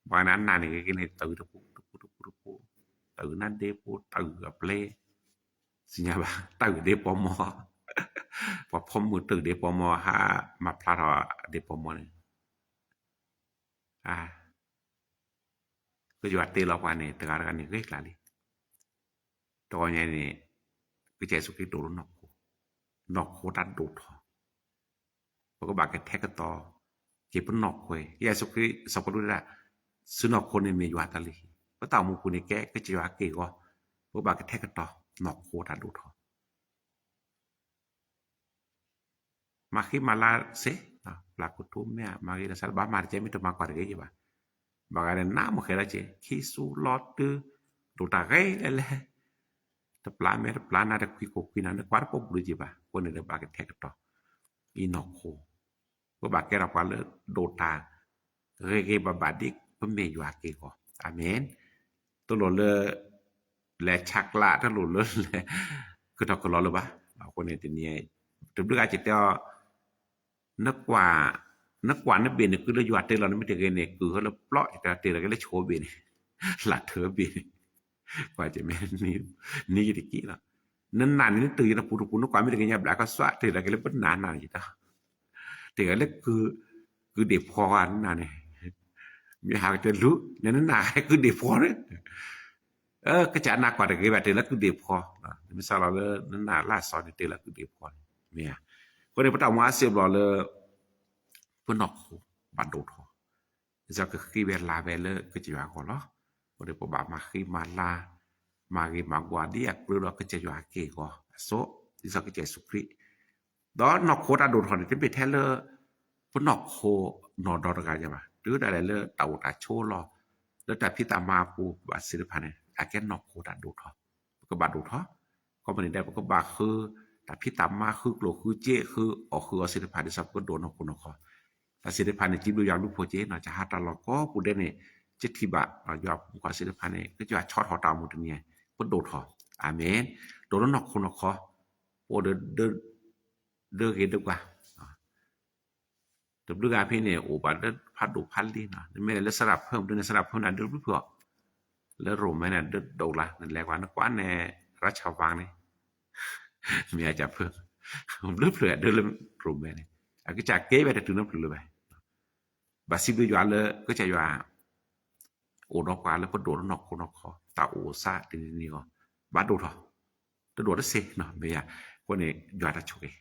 ဘၣ်ဂၤန့ၣ်အနၢ်န့ၣ်ဂ့ၤဂ့ၤန့ၣ် တၢ်အုၣ်တပူၤတပူၤတပူၤတပူၤ, တၢ်အုၣ်နါဒ့ဖိ တၢ်အုၣ်အပျဲၢ်, သ့ၣ်ညါဘၣ် တၢ်အုၣ်ဒ့ပီမီၤ, ပှၤဖိမုၣ်တၢ်အုၣ်ဒ့ပီမီၤ ဟးမၤဖျါထီၣ်အဒ့ပီမီၤန့ၣ်, ကစၢ်ယွၤတ့လီၤပှၤန့ၣ် တဂၤတဂၤန့ၣ်ဂ့ၤကျါလံ. တဂီၤညါန့ၣ် ကစၢ်ယ့ၣ်ၡူးခရံာ်ဒိၣ်လၢနီၢ်ခိ, နီၢ်ခိတၢ်ဒိၣ်ထီၣ် ပကဘၣ်ကထဲကသီက့ၤပနီၢ်ခိ, ကစၢ်ယ့ၣ်ၡူးခရံာ်စီၤပီလူးတဲဒၣ်, စုနီၢ်ခိန့ၣ်မ့ၢ်ယွၤတၢ်လုၢ်ဟံၣ်, ပတၢ်အိၣ်မူပူၤန့ၣ်ကဲ ကစၢ်ယွၤအက့ၢ်အဂီၤ, ပကဘၣ်ကထဲကတီၤ နီၢ်ခိတၢ်ဒိၣ်ထီၣ် မၤဃံမၤလၤစ့ၢ်, ပျၢ်ကထိမ့ၢ်ဧါ မၤဂ့ၤဒီးစး ဘၣ်မၤတကဲ မ့ၢ်တမၤကွၢ်တဂ့ၤယဘၣ်, ဘၣ်ဂၤန့ၣ် နးမုၢ်ဃဲၤဒီးက့ၤ ခံဆူလီၤတုၤ ဒိၣ်တၢ်ဂ့ၤလဲၣ်လဲၣ်, တပျၢ်မဲာ်တပျၢ်နါ တခွံခိၣ်ခွံနၢ် နကွၢ်တပိာ်ပူၤလၢၤဘၣ်, အဃိန့ၣ်ဒီးဘၣ်ကထဲကတီၤ အံၤနီၢ်ခိ ပဘၣ်ကဲထီၣ်ပှၤလၢဒိၣ်တၢ် ဂ့ၤဂ့ၤဘၣ်ဘၣ်ဒ်ပမ့ၢ်ယွၤက့ၢ်ဂီၤ, အၤမ့ၣ်, တလိၣ်လၢ လဲၤဆါကျး တလိၣ်လၢလဲၤ ကတီၢ်ကလီလၢၤဘၣ်, အဃိန့ၣ်တနံၤ တဘျုးဂၤကတဲအီၤ နကွၢ် နကွၢ်နဘ့ၣ်န့ၣ် ကုလၢယွၤတ့လီၤ နမ့ၢ်တဂ့ၤန့ၣ် ကုၢ်ဟၢလၢပျီ ယတဲတ့လီၤက့ၤလၢဆိဘ့ၣ်န့ၣ် လၢထၢဘ့ၣ်န့ၣ် ကွၢ်က့ၤမ့ၢ် နံၤယတက့ၢ်လီၤ, နနာ်န့ၣ် နတုၤယတပူၤတပူၤ နကွၢ်မ့ၢ်တဂ့ၤညါဘျါကီၢ်စွး တ့လီၤက့ၤလၢပနၢ်နၢ်ယတၢ် တ့လီၤလၢ ကုၢ်ဒ့ၣ်ဖီနနာ်န့ၣ် မ့ၢ်ဟးကတၢၢ်လူၤ နနနာ်ကုၢ်ဒ့ၣ်ဖီန့ၣ် ကစၢ်နၢ်ကွၢ်တဂ့ၤဘၣ် တ့လီၤကုၢ်ဒ့ၣ်ဖီ, နမ့ၢ်စးလီၤလၢနနာ်လၢအစီၤန့ၣ် တ့လီၤကုၢ်ဒ့ၣ်ဖီန့ၣ် မ့ၢ်ဧါ, အဃိန့ၣ် ပတၢ်မူအါစံးဘျီလၢ ပနီၢ်ခိဘၣ်ဒိၣ်ထီၣ်, ဒ်သိးကဃံဝဲလၤဝဲလၢကစၢ်ယွၤအဂီၢ်လီၤ, အဃိန့ၣ် ပဘၣ်မၤဃံမၤလၤ, မၤဂ့ၤမၤဝါဒ်အကြၢးဒီးကစၢ်ယွၤအက့ၢ်အဂီၤအသိး, ဒ်သိးကစၢ်ယ့ၣ်ၡူးခရံာ် ဒီးနီၢ်ခိတၢ်ဒိၣ်ထီၣ်န့ၣ် တမ့ၢ်ထဲလၢ ပနီၢ်ခိနီၢ်ဒီတဂၤညါဘၣ်, တုၤဒၣ်လဲာ်လၢတၢ်အိၣ်တၢ်ဆိးလီၤ, လၢတၢ်ဖံးတၢ်မၤအပူၤဘၣ်သ့ၣ်တဖၣ်န့ၣ် အကဲနီၢ်ခိတၢ်ဒိၣ်ထီၣ်, ပကဘၣ်ဒိၣ်ထီၣ်, ခီပနံၣ်ဒဲး ပကဘၣ်ဃု တၢ်ဖံးတၢ်မၤ ဃုကျိၣ်ဃုစ့ ဃုအီၣ်ဃုအီသ့ၣ်တဖၣ် ဒ်သိးပကဒိၣ်နီၢ်ခိနီၢ်ခီ, တၢ်သ့ၣ်တဖၣ်န့ၣ် စံးဘျုးယွၤဘျုးဖှိၣ်က့ၤနီၤ, တၢ်ဟးတၢ်လီၢ်ကိးပူၤဒဲးန့ၣ် ကထံၣ်ဘၣ် ယွၤဖိမုၣ်ဖိခွါသ့ၣ်တဖၣ်န့ၣ် ကစၢ်ယွၤဆီၣ်ထီၣ်တၢ်အိၣ်မူတနံၤ ပဒိၣ်ထီၣ်, အၤမ့ၣ်, ဒိၣ်လၢနီၢ်ခိနီၢ်ခီ, ပအိၣ်ဒီး ဒၢဂ့ၤဒၢကွၢ် တဘျုးဂၤဖဲန့ၣ် အိၣ်ဘၣ်လၢဖးဒိၣ်ဖးလံနီၤ, နမ့ၢ်လဲၤလၢစရၣ်ဖၢမုၢ်ဒုန့ၣ် စရၣ်ဖၢန့ၣ် ဒၢဘျုးဖျၢၣ်အီၤ, လၢရိၣ်မဲန့ၣ် ဒၢဒိၣ်လၢ် နလဲၤကွၢ် နကွၢ်န့ၣ် ရၢၣ်ဆၣ်ဝါန့ၣ် မ့ၢ်အကၢ်ဖၢ ဘျုးဖျၢၣ်ဒၢလၢရိၣ်မဲန့ၣ် အကစၢ်ကဲဝဲတတုၤနီတဖျၢၣ်လၢၤဘၣ်, ဘၣ်စံးဘျုးယွၤလၢ ကစၢ်ယွၤ အိၣ်ဒီးပှၤလၢပဒိၣ်လၢနီၢ်ခိနီၢ်ခီ တၢ်အိၣ်အသးတနံၤနံၤအဂီၢ် ဘၣ်ဒိၣ်ထီၣ်, တဒိၣ်တသ့နီၤ မ့ၢ်ယၤ, အဃိန့ၣ် ယွၤတၢ်ဆိၣ်ဂ့ၤ,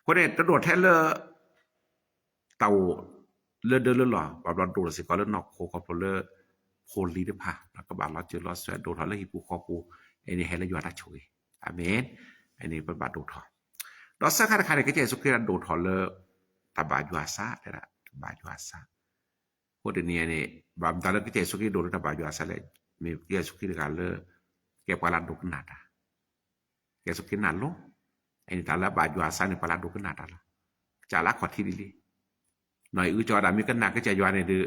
အဃိန့ၣ် တဒိၣ်ထဲလၢ တၢ်အိၣ်လၢဒၢလၢလီၢ် ဘၣ်ဘျီဒိၣ်လီၤစ့ၢ်ကီးလၢနီၢ်ခိခီဖျိလၢ ဖိလံၤတဖၣ် ကဘၣ်လီၤစၢၤလီၤသွဲၣ်ဒိၣ်ထီၣ်လၢဟံၣ်ပူၤဃီပူၤ, အန့ၣ်ဟဲလၢယွၤတၢ်ဆိၣ်ဂ့ၤ, အၤမ့ၣ်, အန့ၣ်ပဘၣ်ဒိၣ်ထီၣ်, ဒီးဆၢခါတခါန့ၣ် ကစၢ်ယ့ၣ်ၡူးခရံာ်ဒၣ်ဒိၣ်ထီၣ်လၢ တၢ်ဘၣ်ယွၤအသး တဲဒၣ် တၢ်ဘၣ်ယွၤအသး အဃိတနံၤအံၤန့ၣ် ဘၣ်မတၤလၢကစၢ်ယ့ၣ်ၡူးခရံာ်ဒိၣ်လၢတၢ်ဘၣ်ယွၤအသးလဲၣ်, မ့ၢ်ကစၢ်ယ့ၣ်ၡူးခရံာ်တဂၤလၢ ကဲပှၤလၢအဒိကနၣ်တၢ်, ကစၢ်ယ့ၣ်ၡူးခရံာ်နၢ်လိၤ, အန့ၣ်တၢ်လၢအဘၣ်ယွၤအသးန့ၣ် ပှၤလၢအဒိကနၣ်တၢ်လီၤ, ကစၢ်လၢအခီၣ်ထံးဒ်လံ, နီၢ်အံၤအုကၠီဒၣ်မ့ၢ်ကနၣ်ကစၢ်ယွၤန့ၣ်ဒီး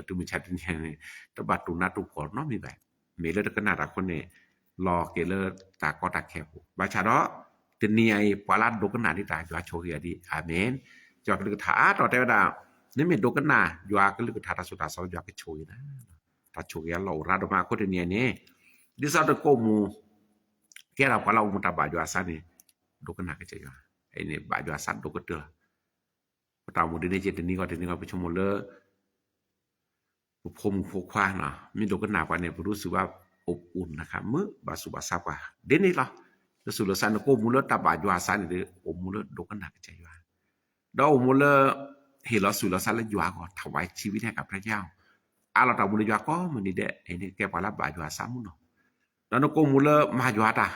တုၤမုၢ်ဆါတနံၤန့ၣ် တဘၣ်တူၢ်နးတူၢ်ဖှီၣ်နီတမံၤဘၣ်, မ့ၢ်လၢတကနၣ်တၢ်အဃိန့ၣ် လီၤက့ၤလၢတၢ်ကီတၢ်ခဲအပူၤ, ဘၣ်ဆၣ်ဒီး တနံၤအံၤ ပှၤလၢအဒိကနၣ်ဒံးတၢ် ယွၤဆိၣ်ဂ့ၤအီၤဒံး, အၤမ့ၣ်, ယွၤကလုၢ်ကထါအါတီၤတဲဝဲဒၣ်, နမ့ၢ်ဒိကနၣ် ယွၤကလုၢ်ကထါတၢ်သိၣ်တၢ်သီ ယွၤကဆိၣ်ဂ့ၤနၤ, တၢ်ဆိၣ်ဂ့ၤအလီၢ်အိၣ်ရၤဒီးမးအဃိတနံၤအံၤန့ၣ်, ဒ်သိးနကိးမူၤ ကဲထီၣ်ပှၤလၢအအိၣ်မူတၢ်ဘၣ်ယွၤအသးန့ၣ်, ဒိကနၣ်ကစၢ်ယွၤ, အန့ၣ်ဘၣ်ယွၤအသးဒိၣ်ကတၢၢ်လီၤ, ပတၢ်အိၣ်မူဒ်န့ၣ်က့ တနံၤဂီၢ်တနံၤဂီၢ် ပဆိကမိၣ်လၢ ပဖိမုၣ်ဖိခွါန့ၣ် မ့ၢ်ဒိကနၣ်ပှၤန့ၣ် ပရူစုဘၣ်အိၣ်ပူၤနခါ မုာ်ဘၣ်ဆူးဘၣ်ဆါပှၤ ဒ်န့ၣ်လီၤ. လၢဆူးလၢဆါန့ၣ် နကိးမူၤလၢတၢ်ဘၣ်ယွၤအသးန့ၣ်ဒီး အိၣ်မူလၢဒိကနၣ်ကစၢ်ယွၤ, ဒီးအိၣ်မူလၢ ဟ့ၣ်လီၤဆူးလီၤဆါလၢယွၤအဂီၢ် ထီၣ်ဝဲဆံးဝံၤန့ၣ် ကဖျါယါအီၤ အးလီၤတၢ်မူလၢယွၤကိးမုၢ်နံၤဒဲး အန့ၣ်ကဲပှၤလၢဘၣ်ယွၤအသးမုၢ်နီၤ. ဒီးနကိးမူၤလၢမၤယွၤတၢ်,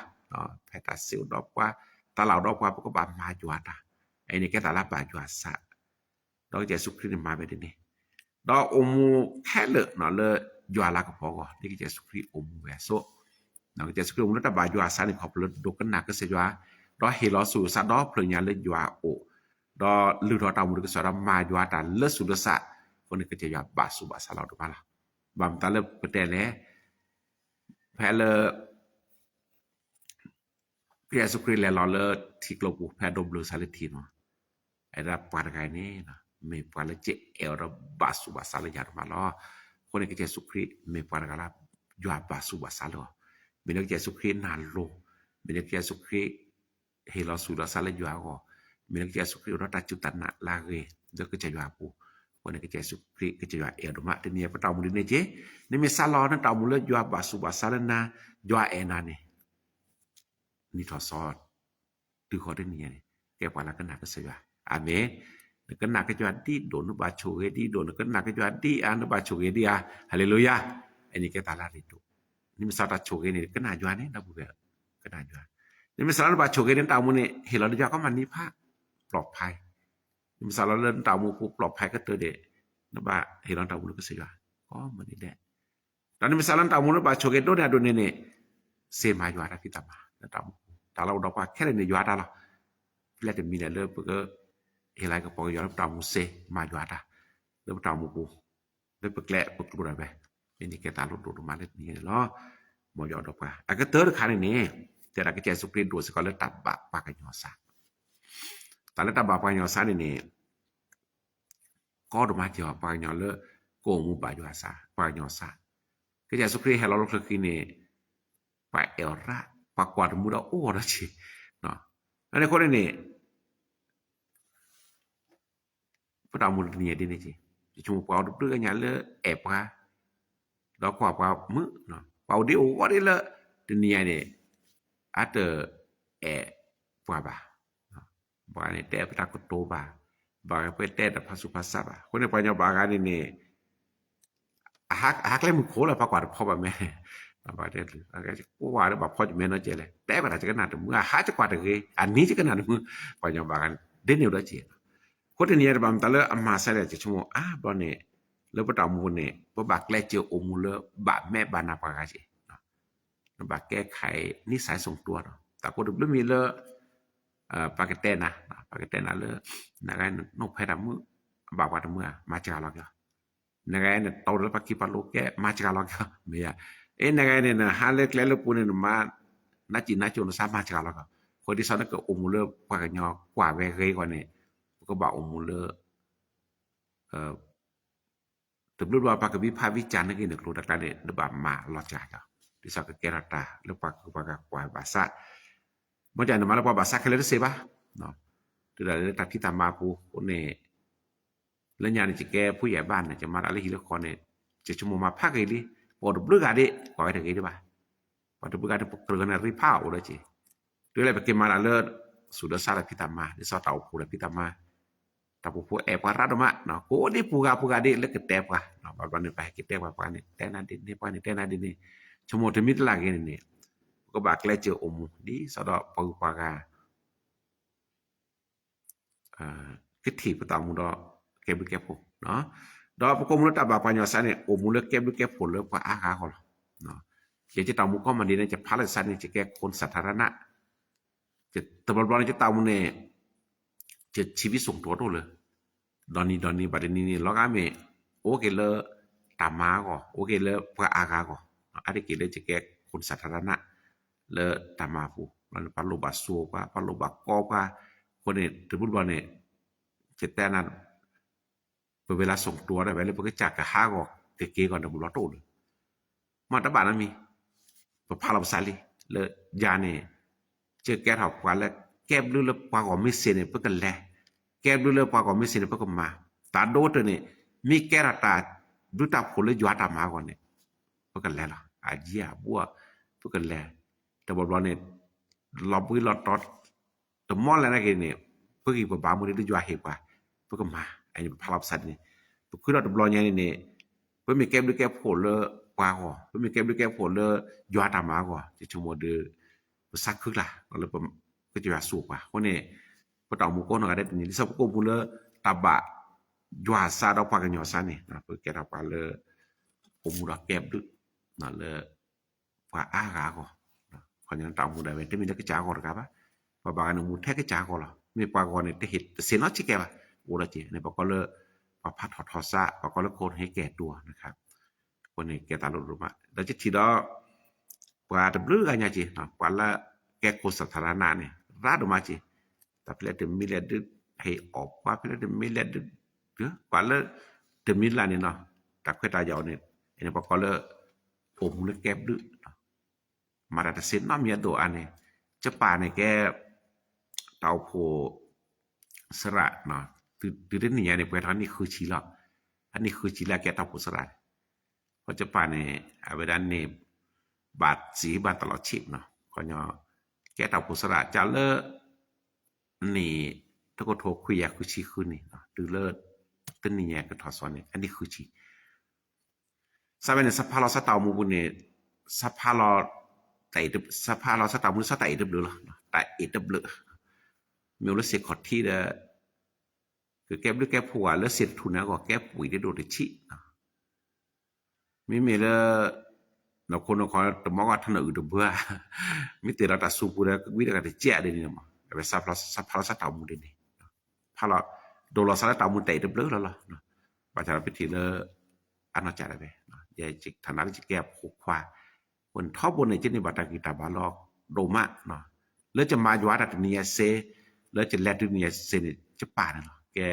ဖဲတၢ်စံးအိၣ်ဒီးပှၤ တၢ်လၢအိၣ်ဒီးပှၤ ပကဘၣ်မၤယွၤတၢ်, အန့ၣ်ကဲတၢ်လၢဘၣ်ယွၤအသး ဒီးကစၢ်ယ့ၣ်ၡူးခရံာ်န့ၣ်မၤဝဲဒ်န့ၣ်, ဒီးအိၣ်မူခဲလၢာ်လၢယွၤလၤကပီၤအဂီၢ် ဒ်ကစၢ်ယ့ၣ်ၡူးခရံာ်အိၣ်မူဝဲအသိး, ကစၢ်ယ့ၣ်ၡူးခရံာ်အိၣ်မူလၢတၢ်ဘၣ်ယွၤအသးန့ၣ် ခီဖျိလၢဒိကနၣ်ကစၢ်ယွၤ, ဒီးဟ့ၣ်လီၤဆူးလီၤဆါဒီဖျၢၣ်ညါလၢယွၤအအိၣ်, ဒီးလုၢ်ထီၣ်တၢ်အိၣ်မူဒီးကစၢ်ယွၤဒီးမၤယွၤတၢ်လၢဆူးလၢဆါ, အဃိန့ၣ်ကစၢ်ယွၤဘၣ်ဆူးဘၣ်ဆါလီၤဒိၣ်မးလီၤ. ဘၣ်မတၤလၢပတဲလဲၣ်, ဖဲလၢ ကစၢ်ယ့ၣ်ၡူးခရံာ်လဲၤလီၤလၢထံကျိပူၤ ဖဲအဒိးဘျၢစးလၢထံန့ၣ်, အဲၣ်ဒိးပှၤတဂၤအံၤန့ၣ် မ့ၢ်ပှၤလၢကအဲၣ်အီၤဒီးဘၣ်ဆူးဘၣ်ဆါလၢယၤဒိၣ်မးလီၤ. အဃိန့ၣ်ကစၢ်ယ့ၣ်ၡူးခရံာ်မ့ၢ်ပှၤတဂၤလၢ ယွၤဘၣ်ဆူးဘၣ်ဆါလၢအီၤ, မ့ၢ်လၢကစၢ်ယ့ၣ်ၡူးခရံာ်နၢ်လိၤ, မ့ၢ်လၢကစၢ်ယ့ၣ်ၡူးခရံာ် ဟ့ၣ်လီၤဆူးလီၤဆါလၢယွၤအဂီၢ်, မ့ၢ်လၢကစၢ်ယ့ၣ်ၡူးခရံာ်အိၣ်ဒီးတၢ်စူၢ်တၢ်နာ်လၢအဂ့ၤ လၢကစၢ်ယွၤအပူၤ, အဃိန့ၣ်ကစၢ်ယ့ၣ်ၡူးခရံာ် ကစၢ်ယွၤအဲၣ်ဒိၣ်မး တနံၤအံၤပတၢ်အိၣ်မူဒ်န့ၣ်က့, နမ့ၢ်စးလီၤနတၢ်အိၣ်မူလၢယွၤဘၣ်ဆူးဘၣ်ဆါလၢနၤ, ယွၤအဲၣ်နၤန့ၣ်, နံၣ်ထီၣ်သီ တုၤဃီၤတနံၤအံၤန့ၣ် ကဲပှၤလၢကနၣ်ကစၢ်ယွၤ, အၤမ့ၣ်. နကနၣ်က့ၤယွၤဒ်ဒိၣ် နဘၣ်ဆိၣ်ဂ့ၤဒ်ဒိၣ်, နကနၣ်က့ၤယွၤဒ်အါ နဘၣ်ဆိၣ်ဂ့ၤဒ်အါ, ဟါလ့လူယၤ, အန့ၣ်ကဲတၢ်လၢအရ့ဒိၣ်. နမ့ၢ်စးထီၣ်ဆိၣ်ဂ့ၤန့ၣ် ကနၣ်ယွၤန့ၣ် ဒီပုၢ်ဝဲၢ်, ကနၣ်ယွၤ. နမ့ၢ်စးလၢနဘၣ်ဆိၣ်ဂ့ၤန့ၣ် နတၢ်အိၣ်မူန့ၣ် ဟ့ၣ်လီၤဒီးယွၤကီမးနံၤဖး, ပျီဖး နမ့ၢ်စးလီၤလၢနတၢ်အိၣ်မူပူၤ ပျီဖးကတၢၢ်ဒီး နဘၣ်ဟ့ၣ်လီၤနတၢ်အိၣ်မူလၢကစၢ်ယွၤ ကီမးနံၤဒဲး. ဒီးနမ့ၢ်စးလၢနတၢ်အိၣ်မူလၢဘၣ်ဆိၣ်ဂ့ၤဒိၣ်န့ၢ်အဒိၣ်န့ၣ်န့ၣ် စ့မၤယွၤတၢ်ဖံးတၢ်မၤလၢတၢ်အိၣ်မူပူၤ, တၢ်လၢအိၣ်ဒီးပှၤခဲလၢာ်န့ၣ် ယွၤတၢ်လီၤ. ဖဲလဲၣ်တမံၤလဲၣ်လၢပက ဟ့ၣ်လီၤကပီၤက့ၤယွၤလၢပတၢ်အိၣ်မူစ့ မၤယွၤတၢ် လၢပတၢ်အိၣ်မူပူၤ လၢပကျဲပကျိၤဒၣ်ဝဲ, မ့ၢ်န့ၣ်ကဲတၢ်လၢဒိၣ်ဒိၣ်မးလၢတနံၤန့ၣ်လီၤ. မ်ယွၤအိၣ်ဒီးပှၤ အကတၢၢ်တခါန့ၣ်န့ၣ် တဲဒၣ်ကစၢ်ယ့ၣ်ၡူးခရံာ်ဒိၣ်စ့ၢ်ကီးလၢတၢ်ဘၣ်ပှၤကညီစၢ်, တၢ်လၢတၢ်ဘၣ်ပှၤကညီစၢ်န့ၣ်န့ၣ် ကီဒိၣ်မးက့ၤအီၤ ပှၤကညီလၢ ကအိၣ်မူဘၣ်ယွၤစၢ် ပှၤကညီစၢ်, ကစၢ်ယ့ၣ်ၡူးခရံာ်ဟဲလီၤလၢချၢဃံန့ၣ် ပှၤအဲၣ်အီၤရၣ် ပှၤကွၢ်တမူဒီးအိၣ်အီၤဒီးက့ၤ, အန့ၣ်အဃိန့ၣ်န့ၣ် ပတၢ်အိၣ်မူလၢတနံၤအံၤဒ်န့ၣ်က့ၤ, ယဆိကမိၣ်ပှၤအိၣ်တဘျုးဂၤညါလၢအဲၣ်ပှၤ ဒီးကွၢ်ပှၤမုာ်, ပှၤအိၣ်ဒံးအိၣ်ဂီၢ်ဒံးလၢ တနံၤအံၤန့ၣ် အတအဲၣ်ပှၤဘၣ်, ဘၣ်ဂၤန့ၣ် တအဲၣ်ပတၢ်ကတိၤဘၣ်, ဘၣ်ဂၤပှဲၤတအဲၣ်တၢ်ဖးဆူးဖးဆါဘၣ်. အဃိန့ၣ် ပှၤကညီဘၣ်ဂၤန့ၣ်န့ၣ် အဟးကျဲမုၢ်ခိၣ်လၢပှၤကွၢ်တဖီဘၣ်မဲာ်, ဘၣ်တဲလၢ ကွၢ်ဒီးဘၣ်ဖီယမဲာ်နီတစဲးလဲၣ်, တအဲၣ်ပတၢ်ကနၣ်တမုာ်, အဟးကကွၢ်တဂ့ၤ, အနံၤကကနၣ်တမုာ်, ပှၤကညီဘၣ်ဂၤန့ၣ် ဒ်န့ၣ်ဒီးက့ၤ အဃိတနံၤအံၤတဘၣ်မတၤလၢအမၤစၢၤလဲၣ် ယဆိကမိၣ်အါဘျီန့ၣ် လၢပတၢ်အိၣ်မူန့ၣ် ပဘၣ်ကျဲးစၢးအိၣ်မူလၢဘၣ်မဲာ်ဘၣ်နါပှၤဂၤက့ၤ, နဘၣ်ကဲခးအံၤ နံၣ်စဲးစိၤတူၤဒီး တၢ်ကိးတဘျုးမံၤလၢ ပှၤကတဲနၤ, ပှၤကတဲနၤလၢ နဂၤနနိၣ်ဖဲတၢ်မုာ်, ဘၣ်ပှၤတမုာ်ဧါ မၤစှၤလီၤက့ၤအီၤ, နဂၤနတီဒီးလၢပှၤခံပှၤလိၤကဲ မၤစှၤလီၤက့ၤအီၤ မ့ၢ်ဧါ, အ့ နဂၤန့ၣ် နဟးလၢကျဲလၢပူၤန့ၣ် နမၤ နးစံးနးကိၤနစါ မၤစှၤလီၤက့ၤအီၤ, အဃိဒ်သိးနကအိၣ်မူလၢပှၤကညီကွၢ်ဝဲဂ့ၤအဂီၢ်န့ၣ် ပကဘၣ်အိၣ်မူလၢ တဘျုးဘျီပှၤကဘံဖးဘံကၢ်နက့ၤနကျိၤတၢ်ကျါန့ၣ် နဘၣ်မၤလီၤစှၤက့ၤအီၤ, ဒ်သိးကကဲထီၣ်တၢ်လၢပှၤကပှၤကကွၢ်ဘၣ်ဆၣ်, မ့ၢ်ကနမၤလၢပှၤဘၣ်ဆၣ်ခဲလၢာ်တစ့ဘၣ်, တုၤဒၣ်လၢတၢ်ဖံးတၢ်မၤအပူၤအဃိန့ၣ် လၢညါန့ၣ် ယကဲဖုယဲၢ်ဘၣ်န့ၣ် ယမၤတၢ်လၢဟံၣ်လၢဃီန့ၣ် ယဆိကမိၣ်မၤဖးဂ့ၤလံ, ပှၤအိၣ်တဘျုးဂၤဒၣ် ကွၢ်ဝဲတဂ့ၤဒံးဘၣ်, ပှၤတဘျုးဂၤန့ၣ် ပကြၢးန့ၣ်ရ့ဖးအိၣ်ဒီးက့ၤ, တုၤလဲၣ်ပက့ၤမၤတၢ်လၢ ဆူၣ်ဒီးဆါတၢ်ဖံးတၢ်မၤ ဒ်သိးတၢ်အိၣ်ဖှိၣ်တၢ်ဖံးတၢ်မၤ, တၢ်ပူၤဖိအဲၣ်ပှၤရၣ်ဒိၣ်မး, ကိးဒံးပူၤဂၤပူၤဂၤဒၣ်လၢကတဲပှၤ, ဘၣ်ဘျီန့ၣ် ပဟဲက့ၤတဲပှၤ ပှၤန့ၣ်တဲနၤဒ်န့ၣ် ပှၤန့ၣ်တဲနၤဒ်န့ၣ်, ဆိကမိၣ်တမံၤတလၢ်ဂ့ၤန့ၣ်န့ၣ် ပကဘၣ်ကျဲးစၢးအိၣ်မူ ဒ်သိးဒီးပှၤဂုၤပှၤဂၤ ကထံၣ်ပတၢ်အိၣ်မူဒီး ကဲဘျုးကဲဖှိၣ်, ဒီးပကအိၣ်မူလၢတၢ်ဘၣ်ပှၤကညီစၢ်န့ၣ် အိၣ်မူလၢကဲဘျုးကဲဖှိၣ်လၢပှၤအါဂၤအဂီၢ်လီၤ. ယဲယတၢ်အိၣ်မူကိးမုၢ်နံၤန့ၣ် ယဖးလၢယသးန့ၣ် ယကဲခိၣ်စးထရနး, တဘျီဘျီန့ၣ် ယတၢ်အိၣ်မူန့ၣ် ယဆံးဘံၣ်စိၣ်တိၤဒိၣ်လၢ ဒီနံၤဒီနံၤဘၣ်တနံၤန့ၣ် လီၤဂာ်မ့ၢ် အိၣ်က့ၤလၢတၢ်မၤအဂီၢ် အိၣ်က့ၤလၢပှၤအါဂၤအဂီၢ်, အါတက့ၢ်လၢယကဲခိၣ်စးထရနး လၢတၢ်မၤအပူၤ, ပှၤလိၣ်ဘၣ်စူးပှၤ ပှၤလိၣ်ဘၣ်ကီပှၤ, အဃိန့ၣ် တဘျီဘျီန့ၣ် ယတဲနၤ ပဝဲလၢစိၣ်တိၤဒၣ်ဝဲလၢပကစၢ်ကဟးဂီၤ ကက့ၤဂီၤတဘျီတအိၣ်လၢၤ မ့ၢ်တဘၣ်နီတမံၤ, ပဖးလီၤပသးလံ လၢယၤန့ၣ် ယကဲထီၣ်ပှၤလၢကဲဘျုးလၢပှၤဂီၢ်မ့ၢ်စ့ၢ်န့ၣ် ပကလဲၤ, ကဲဘျုးလၢပှၤဂီၢ်မ့ၢ်စ့ၢ်န့ၣ် ပကမၤ, တၢ်ဒိၣ်ကတၢၢ်န့ၣ် မ့ၢ်ကဲထီၣ်တၢ်ဘျုးတၢ်ဖှိၣ်လၢယွၤတၢ်မၤအဂီၢ်န့ၣ် ပကလဲၤလီၤ, အယံၤအဘူး ပကလဲၤ, တဘျီဘျီန့ၣ် လီၤဘှံးလီၤတီၤ တမီၢ်လၢ်နာ်က့ၤန့ၣ် ပဂံၢ်ပဘါမူဒ်လၢယွၤဟ့ၣ်ပှၤ ပကမၤ, အန့ၣ်ပဖးလီၤပသးန့ၣ်, ပဃုထီၣ်တဘျီညါန့ၣ်န့ၣ် ပမ့ၢ်ကဲဘျုးကဲဖှိၣ်လၢပှၤဂီၢ် ပမ့ၢ်ကဲဘျုးကဲဖှိၣ်လၢယွၤတၢ်မၤအဂီၢ် ယဆိကမိၣ်ဒီး ပဆါခုကျါလၢပကစၢ်ယွၤစူးပှၤအဃိန့ၣ် ပတၢ်အိၣ်မူကိးနီၢ်ဂၤဒဲးတနံၤ ဒ်သိးပကအိၣ်မူလၢတၢ်ဘၣ်ယွၤအသးဒီးပှၤကညီအသးန့ၣ် ပကဲထီၣ်ပှၤလၢ အိၣ်မူဒီးကဲဘျုး လၢ ပှၤအါဂၤအဂီၢ်, ခီပညီတၢ်အိၣ်မူဒၣ်ဝဲ တမ့ၢ်လၢကစၢ်အဂီၢ်တဂၤဘၣ်, ပှၤဘၣ်ဂၤန့ၣ်မူထဲကစၢ်အဂီၢ်လီၤ, မ့ၢ်ပှၤဂီၢ်န့ၣ် တဟ့ၣ်တသ့နီတစဲးဘၣ်, အိၣ်ဒီးက့ၤန့ၣ် ပကိးလၢ ပှၤဖးထီၣ်ထီၣ်သး ပှၤကိးလၢခိၣ်နူာ်ဟဲကဲၤတူၤအီၤန့ၣ်, အဃိန့ၣ်ကဲတၢ်လိၣ်ဒိၣ်မး ဒီးယထံၣ်ဒီး ပှၤတဘျုးဂၤညါက့ၤ ပှၤလၢကဲခိၣ်စးထရနးန့ၣ် ရၣ်ဒိၣ်မးက့ၤ, တၢ်ဖဲလဲၣ်တမံၤလဲၣ်ဒုး ဟ့ၣ်အီၣ်ပှၤ ဖဲလဲၣ်တမံၤလဲၣ်ဒုး ပှၤလၢ တမံၤလၢ်န့ၣ်နီၤ တၢ်ခွဲးတၢ်ယာ်န့ၣ် အန့ၣ်ပှၤကိးလၢ အိၣ်မူလၢကဲဘျုး မၤတၢ်တသ့နီတမံၤအသိးအါန့ၣ် ယပၢ်န့ၣ်ကဲ တၢ်အိၣ်ဖှိၣ်သရၣ် တုၤတနံၤညါန့ၣ် ပှဲၤထီၣ်နံၣ်ဃုဆံလီၤ. အနံၣ်ဃုဆံလၢအကဲတၢ်အိၣ်ဖှိၣ်သရၣ်န့ၣ် ပှၤယပၢ်န့ၣ် အဝဲဒၣ်န့ၣ် ဘၣ်စံးဘၣ်တလီၤဆံးနီၤ ခီညီ ကဲတၢ်အိၣ်ဖှိၣ်သရၣ်ကၢ်လၢ န့ၣ် တကထိခွံကယၤဃုဆံဃုန့ၣ် တုၤလၢ တနံၤညါကထီၣ်စီၤန့ၣ် အနံၣ်ဃုဆံ စးဝဲန့ၣ် စးဖးလီၤစးတၢ်အိၣ်မူပူၤန့ၣ် စးဖးလီၤ စးဖးလီၤစးတၢ်အိၣ်မူ စးတၢ်အ့ၣ်တဘျုးလီၤ. တၢ်အ့ၣ်တဘျုး မ့ၢ်အိၣ်လၢစ့ၢ်ခီၣ်ထံးဒီး ကကဲဘျုးကဲဖှိၣ်ဝဲလၢစ့ၢ်တထူၣ်န့ၣ်အဂီၢ် ကဲပှံၤဒ်ဒိၣ်တဆံး မ့မ့ၢ်လၢ နီၢ်ခိနီၢ်ခီတမီကီၢ်ထီၣ်နအုၣ်တဘၢဧါ, မ့ၢ်တ့ၢ်ဒီးတၢ်စူၤပူၤဒီး ကဝံတဂၤတကဲးဒ်န့ၣ်မး, အဝဲစးဖးလီၤစးတၢ်အိၣ်မူဒ်န့ၣ်, ဖးလီၤ ဒိၣ်လီၤစးလၢတၢ်အိၣ်မူတၢ်အ့ၣ်တဘျုးလီၤလီၤ, ဘၣ်ဆၣ်ဒီးပထံၣ်လၢ အနီၢ်ကစၢ်ဒၣ်ဝဲ ယဲထးနါလၢယကဲအဖိခွါ အဃိန့ၣ် ထီဘိန့ၣ် ကန့ၢ်ဘၣ်တၢ်ဂံၢ်တၢ်ဘါလီၤဒိၣ်မး, လၢယမၤယွၤတၢ်တနံၤညါစ့, လၢယလဲၤတုၤနံၤညါစ့န့ၣ် ယပၢ်န့ၣ်လီၤ, ကဲ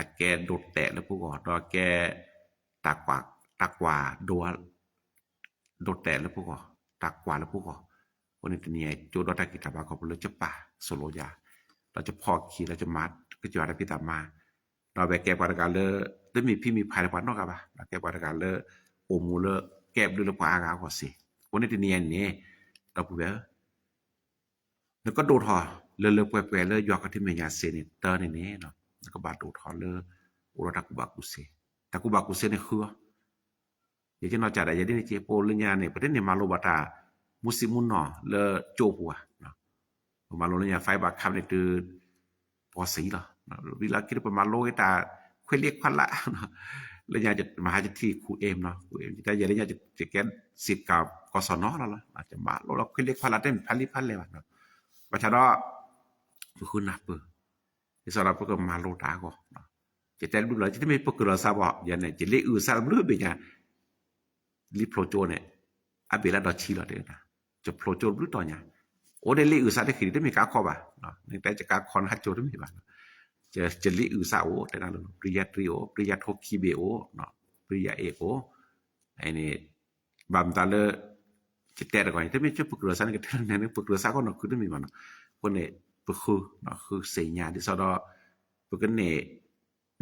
အကဲဒိးတဲာ်လၢပဂီၢ် ဒီးကဲ တၢ်ကွၢ်ဒိ ဒိးတဲာ်လၢပဂီၢ်, တၢ်ကွၢ်လၢပဂီၢ်, အဃိန့ၣ်တနံၤညါ ကၠိဒီးတၢ်ဂံၢ်တၢ်ဘါခီဖျိလၢယပၢ် စိၤလိယၤ, ဒီးယဖီၣ်ခံ ဒီးယမၤကစၢ်ယွၤတၢ်ဖံးတၢ်မၤ, ဒီးအဝဲကဲပှၤတဂၤလၢ တမ့ၢ်ဖံးမ့ၢ်ဖးလၢပှၤနီတဂၤဘၣ်, ဒီးကဲပှၤတဂၤလၢ အိၣ်မူလၢ ကဲဘျုးလၢပှၤအါဂၤအဂီၢ်စ့ၢ်, အဃိန့ၣ်တနံၤညါန့ၣ် ဒီပုၢ်ဝဲၢ် နကဒိၣ်ထီၣ်လၢလၢပှဲၤပှဲၤလၢယွၤခီၣ်ထံးမဲာ်ညါစ့ၢ်န့ၣ် တၢ်န့ၣ်န့ၣ် နကဘၣ်ဒိၣ်ထီၣ်လၢ အိၣ်ဒီးတၢ်ကူၣ်ဘၣ်ကူၣ်သ့, တၢ်ကူၣ်ဘၣ်ကူၣ်သ့န့ၣ်ဃုအီၤ, ယဲယနီၢ်ကစၢ်ဒၣ်ယဲဒ်န့ၣ်က့ ပအိၣ်လၢညါန့ၣ် ပတန့ၢ်မၤလိဘၣ်တၢ် မူဆံးမူနီၢ်လၢကၠိပူၤဘၣ်, ပမၤလိလၢညါ fiber cable န့ၣ်တုၤ ပီၢ်စံလီၤ, ဝံၤလီၤခံဒီးပမၤလိက့ၤတၢ် ခွ့လ့ခွါလး လၢညါ မဟါယထံၣ်ခူအ့ၣ်နီၤ, ခူအ့ၣ် ယတဲယဲလၢညါ ယကဲစ့းကၤ ကီၢ်စီၣ်နီၤလီၤလီၤ, ယမၤလိလီၤခွ့လ့ခွါလး တမ့ၢ်ဖးလံဖးလဲၢ်ဘၣ်, ဘၣ်ဆၣ်ဒီး ပဃုနၢ်ပၢၢ် ဒ်သိးဒီးပကမၤလိတၢ်အဂီၢ်, ယတဲတဘျုးလီၤ ယတမ့ၢ်ပကြၢးလီၤစးဘၣ်, ယန့ၣ် ယလ့အုၣ်စးတဘျုးဘ့ၣ်ညါ လံဖျိကၠိန့ၣ် အဘ့ၣ်လၢဒီးဆံလီၤတဲဝဲဒၣ်, ယဖျိကၠိတဘျုးတီၤညါ, အိၣ်ဒီးလ့အုၣ်စးတခီဒံး တမ့ၢ်ကါခီဘၣ်, နကတဲယကါခီနဟးကၠိတမ့ၢ်ဘၣ်, ယလ့အုၣ်စးအိၣ် တဲဒၣ်လၢ ပရိယါတြံအိၣ် ပရိယါထိခံဘ့ၣ်အိၣ် ပရိယါအ့ၣ်အိၣ်, န့ၣ် ဘၣ်မတၤလၢ ယတဲတဂီၢ် တမ့ၢ်ကပကြၢးစးန့ၣ် ကတဲလၢန့ၣ် ပကြၢးစးကီးနီၢ်ခုတမ့ၢ်ဘၣ်နီၤ, အဃိန့ၣ် ပဃု ဃုသ့ၣ်ညါ ဒ်သိးဒီး ပကန့ၢ်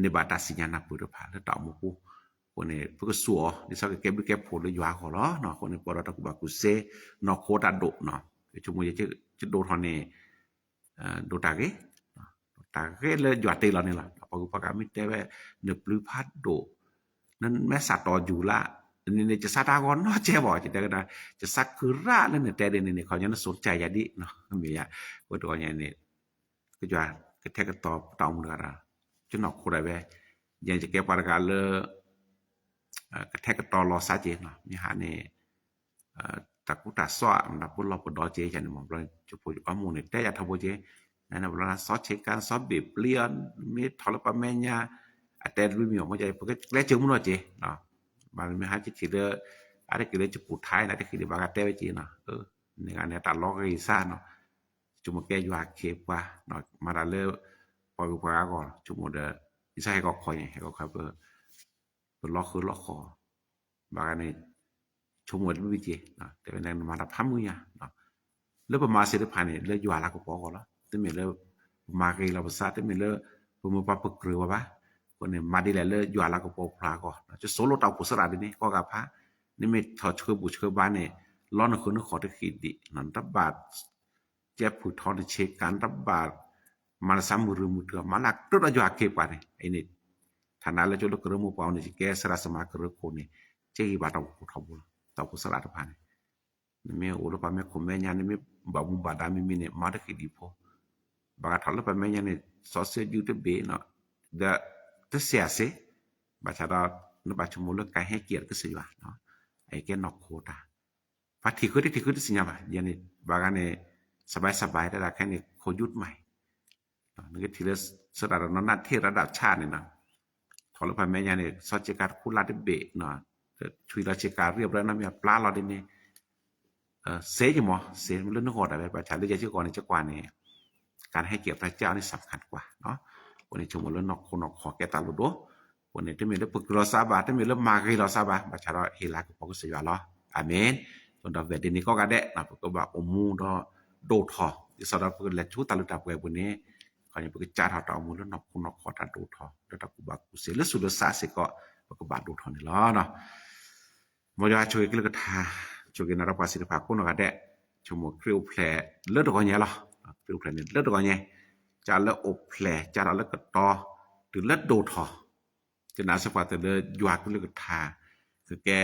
န့ၢ်ဘၣ်တၢ်စံၣ်ညါနၢ်ပၢၢ်တဖၣ် လၢတၢ်အိၣ်မူပူၤ, အဃိန့ၣ် ပကစူၢ်အီၤ ဒ်သိးကကဲဘျုးကဲဖှိၣ်လၢယွၤအဂီၢ်လီၤ, အဃိန့ၣ် ပှၤဒီးတၢ်ကူၣ်ဘၣ်ကူၣ်သ့ နီၢ်ခိတၢ်ဒိၣ်နီၤ, ယဆိကမိၣ်ယကဒိၣ်ထီၣ်န့ၣ် ဒိၣ်တၢ်ဂ့ၤ, တၢ်ဂ့ၤလၢယွၤတ့လီၤန့ၣ်လီၤ, ပှၤဂုၤပှၤဂၤမ့ၢ်တဲဝဲ နပျုၤဖးဒိၣ် နမဲာ်ဆှးတီၢ်ယူၤလၢ န့ၣ်န့ၣ် ယစးတၢ်ဂီၤနီတစဲးဘၣ် ယတဲကဒါ ယစးခုရၣ်လၢနတဲဒ်န့ၣ်န့ၣ် ခီညါနစိၤတကးယၤဒံး မ့ၢ်ယါ, အဃိတဂီၢ်ညါန့ၣ် ကယွၤကထဲကတီၤပတၢ်အိၣ်မူတဂၤဒီး ယနီၢ်ခိဒၣ်ဝဲ ယဲယကဲပှၤတဂၤလၢ ကထဲကတီၤလီၤစၢ်က့ၤ မ့ၢ်ဟါန့ၣ် တၢ်ကူတၢ်စီၣ် မတၤပလီၢ်ပဒီက့ၤယၤန့ၣ်မ့ၢ် ဘျီ ယဖိယအီမူၢ်န့ၣ် တဲယၤထီဘိက့ၤ နဘျီနစီဆ့ကၤ နစီဘ့ၣ်ပျံၤအီၤ မ့ၢ်ထီၣ်လၢပှၤမဲာ်ညါ အတဲလွံၢ်မံၤအီၤ မ့ၢ်ယၤ ပကကျဲးစၢးမူနီၢ်က့ၤ ဘၣ်မ့ၢ်ဟါက့ၤလၢ အါတက့ၢ်လၢယပူၤထါန့ၣ် တခီဒံးဘၣ်ကတဲဝဲက့ၤနီၤ န့ၣ်ဂၤန့ၣ် တၢ်လီၤဂ့ၤစၢ်နီၤ ဆိကမိၣ်ကဲယွၤအခ့အပှၤ မၤတၢ်လၢ ပှၤဂုၤပှၤဂၤအဂီၢ် ဆိကမိၣ်ဒီး ယစၢ်ဟဲကီၢ်ခီညါ ဟဲကီၢ်ခီ ပလီၤဃုာ်လီၤဃီၤ ဘၣ်ဂၤန့ၣ် ဆိကမိၣ်တဘျုးဘ့ၣ်က့ၤ တဲဝဲန့ၣ် နမၤတၢ်ဖးမုာ်ညါ လၢပမၤစ့ၢ်တဖၣ်န့ၣ် လၢယွၤလၤကပီၤအဂီၢ်လီၤ. တမ့ၢ်လၢ ပမၤဂ့ၤလီၤပသး တမ့ၢ်လၢ ပမ့ၢ်ပှၤပကြၢးဝဲဘၣ်. အဃိန့ၣ် မၤဒ်လဲၣ်လၢယွၤလၤကပီၤဖျါအဂီၢ် ယစိၤလိတၢ်အိၣ်ဖှိၣ်သရၣ်ဒ်န့ၣ် ကိးဂၤဖး နမ့ၢ်ထီၣ်ဆှၢဘူၣ်ဆှၢဘါန့ၣ် လီနဃုနဃီၤတဃံးဒံး နတဘၣ် ကဲဖုၣ်ထီနဆ့ကၤ နတဘၣ် မၤနသးမုာ်ရုၢ်မုာ်တၢၤ မၤလၢကြၢးဒီးယွၤအခ့အပှၤန့ၣ် အံၤန့ၣ် ထးနါလၢကၠိလၢကရၢမိၢ်ပှၢ်အိၣ်န့ၣ် ယကဲစရၣ်သမါကရၢခိၣ်န့ၣ် ကဲဂံၢ်ဘါတၢ်အိၣ်ဖှိၣ်ထီဘိလီၤ. တၢ်အိၣ်ဖှိၣ်သရၣ်တဖၣ်န့ၣ် နမ့ၢ်အိၣ်လၢပှၤမဲာ်ခိၣ်မဲာ်ညါ နမ့ၢ်ဘၣ်မူဘၣ်ဒါမံၤမံၤန့ၣ် မၤတဃံးဒံးဖိ ဘၣ်ဂၤထီၣ်လၢပှၤမဲာ်ညါန့ၣ် စီဆှံယုၢ်တဘ့ၣ် ဒီးတစဲးအစ့ ဘၣ်ဆၣ်ဒီး နဘၣ်ဆိကမိၣ်လၢကဟဲက့ၤကစၢ်ယွၤ အကဲနီၢ်ခိတၢ် ပှၤထံၣ်ဃုတထံၣ်ဃုတသ့ၣ်ညါဘၣ် ယဲန့ၣ် ဘၣ်ဂၤန့ၣ် စဘၢၣ်စဘၢၣ် တဲဒၣ်ခဲန့ၣ် ခိၣ်ယူတမၤ နကထံၣ်လၢ စတၢ်တနီၤနၢ်ထ့ၣ်ရၣ်ဒၣ်ဆၣ်န့ၣ်နီၤ ထီၣ်လၢပှၤမဲာ်ညါန့ၣ် စီဆှံကၤတခူလၢ်တဘ့ၣ် ဆွံလီၤဆ့ကၤရံၣ်အဘျီနီတမံၤ ပျါလီၤဒ်န့ၣ် စ့ယမီၤ စ့လၢနဂီၢ်ဒၣ်ဝဲ ဘၣ်ဆၣ်လၢယဲယဂီၢ်န့ၣ် ယကွၢ်န့ၣ် ကဟဲက့ၤပတၢ်ကၢ်အီၤန့ၣ် စၢ်ခၣ်တကွၢ် အဃိန့ၣ် ဆိကမိၣ်လၢနီၢ်ခိနီၢ်ခီၣ်ကဲတၢ်လိၣ်ဒိၣ် အဃိန့ၣ် တမ့ၢ်လၢပကြၢးလီၤစၢ်ဘၣ် တမ့ၢ်လၢမၤဂ့ၤလီၤစၢ်ဘၣ် ဘၣ်ဆၣ်ဒီးဟ့ၣ်လၤကပီၤကစၢ်ယွၤလီၤ အၤမ့ၣ် ဒီးဝဲဒ်န့ၣ်ကိးဂၤဒဲး ပကဘၣ်အိၣ်မူဒီးဒိၣ်ထီၣ် ဒ်သိးဒီးပကလဲၤဆူတၢ်လုၢ်တၢ်ပှ့ၤအပူၤန့ၣ် ခီန့ၣ် ပကစးထီၣ်တၢ်အိၣ်မူလၢနီၢ်ခိနီၢ်ခီၣ်တၢ်ဒိၣ်ထီၣ် လၢတၢ်ကူၣ်ဘၣ်ကူၣ်သ့ လၢသူၣ်လၢသးစ့ၢ်ကီး ပကဘၣ်ဒိၣ်ထီၣ်န့ၣ်လီၤ. မ်ယွၤဆိၣ်ဂ့ၤကလုၢ်ကထါ ဆိၣ်ဂ့ၤနၤဒီးပှၤစံးတဖၣ်ကိးနီၢ်ဂၤဒဲး ဆိကမိၣ်ခရံာ်အိၣ်ဖျဲၣ်လၢတဂီၤညါလီၤ. ခရံာ်အိၣ်ဖျဲၣ်န့ၣ်လၢတဂီၤညါ ကၢ်လၢအိၣ်ဖျဲၣ် ကၢ်ထီၣ်လၢကတီၤ တုၤလၢဒိၣ်ထီၣ်, ယနာ်စ့ၢ်ကီးသုလၢယွၤကလုၢ်ကထါ ကကဲ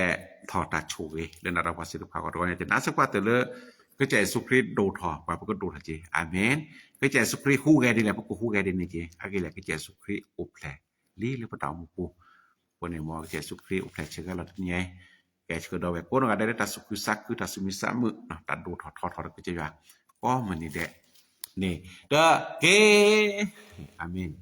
ထီၣ်တၢ်ဆိၣ်ဂ့ၤ လၢနၤဒီးပှၤသ့ၣ်တဖၣ်အဂီၢ်တဂီၢ်န့ၣ် ယနာ်စ့ၢ်ကီးသုလၢ ကစၢ်ယ့ၣ်ၡူးခရံာ်ဒိၣ်ထီၣ် ပှၤပကဒိၣ်ထီၣ်က့ၤ. အၤမ့ၣ်. ကစၢ်ယ့ၣ်ၡူးခရံာ်ဟူးဂဲၤဒ်လဲၣ် ပကဟူးဂဲၤဒ်န့ၣ်က့ၤ. အဂ့ၢ်ဒ်လဲၣ် ကစၢ်ယ့ၣ်ၡူးခရံာ်အိၣ်ဖျဲၣ်လံလၢပတၢ်အိၣ်မူပူၤ. အဃိန့ၣ် မ်ကစၢ်ယ့ၣ်ၡူးခရံာ်အိၣ်ဖျဲၣ်ဆၢကတီၢ်လီၤတနံၤအံၤ, ကဲဆၢကဒီးဝဲကိးနီၢ်ဂၤဒဲးလၢတၢ်သူၣ်ခုသးခု တၢ်သူၣ်မံသးမုာ် တၢ်ဒိၣ်ထီၣ်ထီထီၣ်ဒီးကစၢ်ယွၤ ကိးမုၢ်နံၤဒဲးန့ၣ် တက့ၢ်. အၤမ့ၣ်.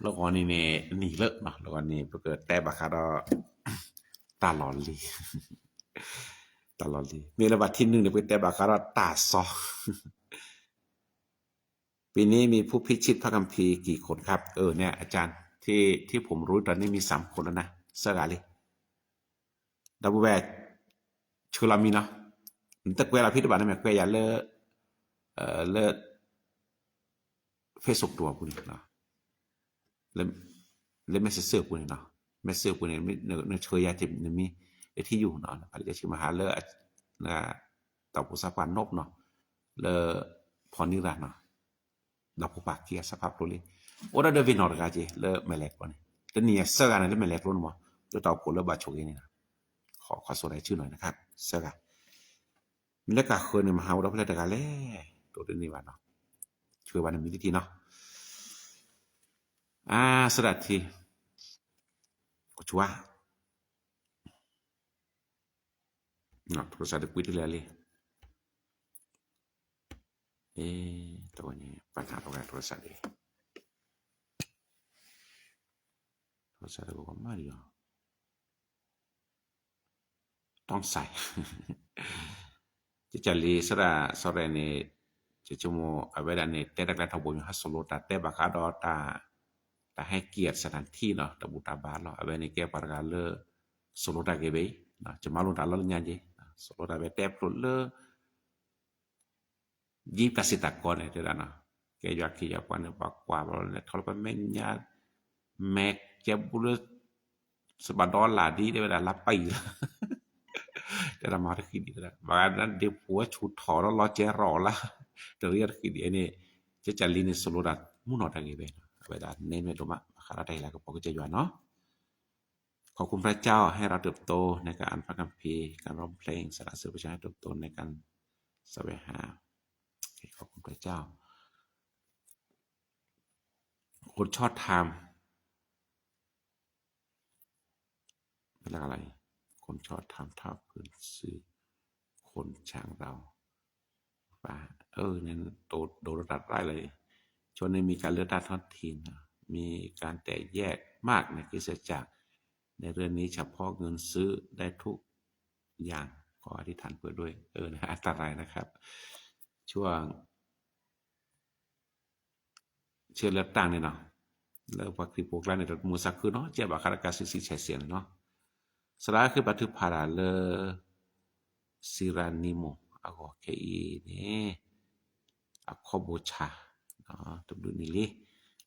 လၢဂီၤန့ၣ်န့ၣ် နံၤလၢ လၢဂီၤန့ၣ် ပကတဲဘၣ်ဃးဒီး တၢ်လီၢ်လံၤ, တၢ်လီၢ်လံၤ မ့ၢ်လၢဘၣ်ထံနုၤန့ၣ် ပကတဲဘၣ်ဃးဒီးတၢ်စီ ปีนี้มีผู้พิชิตพระคัมภีร์กี่คนครับ เออเนี่ยอาจารย์ ที่ที่ผมรู้ตอนนี้มีสามคนแล้วนะ ဆၢဂၤလံ ဒီပုၢ်ဝဲၢ် ဆှၢလီၤမံၤနီၤ, နတကွဲးလီၤဖဲတဘၣ်န့ၣ် မ့ၢ်ကွဲးယၤလၢ လၢ Facebook တပူၤန့ၣ်, လၢ Messenger ပူၤန့ၣ်နီၤ, Messenger ပူၤန့ၣ် နဆှၢယၤနမံၤ နထံၣ်ယူၤနီၤ, ဖးလံာ်စီဆှံမၤဟါလၢ တၢ်အိၣ်ဖှိၣ်သးပှၢ်နီၣ်နီၤ, လၢ ဖီနံရၤနီၤ ဒီးဖိပၢ်ခံဂၤစၢ်ဖးဖျိလံ, အိၣ်ဒၣ်ဒီးဝ့ၢ်နီၢ်တဂၤက့ၤ လၢမဲာ်လဲၤကျိန့ၣ်, တနံၤညါဆၢဂၤန့ၣ် လၢမဲာ်လဲၤကျိန့ၣ်မး, လၢတၢ်အိၣ်ဖှိၣ်လၢဘၣ်ဆိၣ်ဂ့ၤန့ၣ်, ခီဆၢဒၣ်ဆူၣ်နီၤနခါ ဆၢဂၤ, မ့ၢ်လၢကဃၢၤန့ၣ် မဟါအိၣ်ဒီးဖဲလဲၣ်တဂၤလဲၣ်, တိၢ်တန့ၢ်ဘၣ်နီၤ, ဆှၢဘၣ်နမံၤတထံၣ်နီၤ, အါ ဆၢဒၣ်ထံ ကဆူၣ်ဧါ โทรศัพท์ တကွံတလဲၤလံ, เอ๊ะ ตอนนี้ปัญหาตรงไหน โทรศัพท์ เอง โทรศัพท์ ก็ไม่ดีอ่ะ ต้องใส่ ကကလံၤစရၣ် စီၤရဲၣ်န့ၣ် ကဆိကမိၣ် အဝဲဒၣ်န့ၣ် တဲတၢ်ကျဲထီဘိ ဟဲစိာ်လိတၢ်တဲဘၣ်ဃးဒီးတၢ် တၢ်ဟဲက့ၤ สถานที่ နီၤ တၢ်ဘူၣ်တၢ်ဘါလီၤ. အဝဲန့ၣ်ကဲပှၤတဂၤလၢ စိာ်လိတၢ်ဂ့ၤဘၣ်, ကမၤလိတၢ်လီၤလၢညါက့ၤ, စိာ်လိတၢ်ဝဲတဲဖျိလၢ ယံၤတၢ်စံးတၢ်ကီန့ၣ် တဲဒၣ်နီၤ, ကဲယွၤခ့ယွၤပှၤန့ၣ် ပှၤကွၢ်ဘၣ်လီၤန့ၣ် ထီလၢပမဲာ်ညါ မဲာ်ကဲဘူးလၢ စဘၣ်ဒီလၢ်ဒ် တဲဝဲဒၣ်လါပၢ်အံၤလီၤ, တဲဒၣ်မၤတဃံဒံး တဲဒၣ် ဘၣ်ဂၤဒၣ်ဒ့ဖိဝဲဆူၣ်ထီၣ်ဒီးလီၤကဲရီၣ်လၢ်, တရံးတဃံဒံးန့ၣ်, ကကလံၤန့ၣ် စိာ်လိတၢ်မုၢ်နီၢ်တၢ်ဂ့ၤဝဲနီၤ, အဝဲဒၣ်နဲၣ်မ့ၢ်ဒိၣ်မး ဘၣ်ဃးဒီးတၢ်ဟ့ၣ်လၤကပီၤကစၢ်ယွၤနီၤ ขอบคุณพระเจ้า ให้เราเติบโตในการอ่านพระคัมภีร์ การร้องเพลง สรรเสริญพระเจ้า ให้เติบโตในการแสวงหา ขอบคุณพระเจ้า คนชอบทำ เรียกอะไร คนชอบทำเท่าพื้นซื้อ คนชังเรา ว่า เออ นั้นโดนโดนระดับได้เลย ช่วงนี้มีการเลือกตั้งท้องถิ่นนะ มีการแตกแยกมากในคริสตจักร ในเรื่องนี้เฉพาะเงินซื้อได้ทุกอย่าง ขออธิษฐานเผื่อด้วย เออ นะ อันตรายนะครับ ช่วง ဆၢလၢတၢ်န့ၣ်နီၤ, လၢပှၤခရံာ်ဖိကျါန့ၣ် တမုာ်သးခုနီၤ ကဲဘၣ်ဃးဒီးကးဆံးဆံးဆဲးဆဲးန့ၣ်နီၤ, စရါ ဃ့ဘါထုကဖၣ်တၢ်လၢ စံရါနံမိၢ် အဂီၢ်ခဲအံၤန့ၣ် အခီဘိဆါ တဘျုးနံၣ်လံ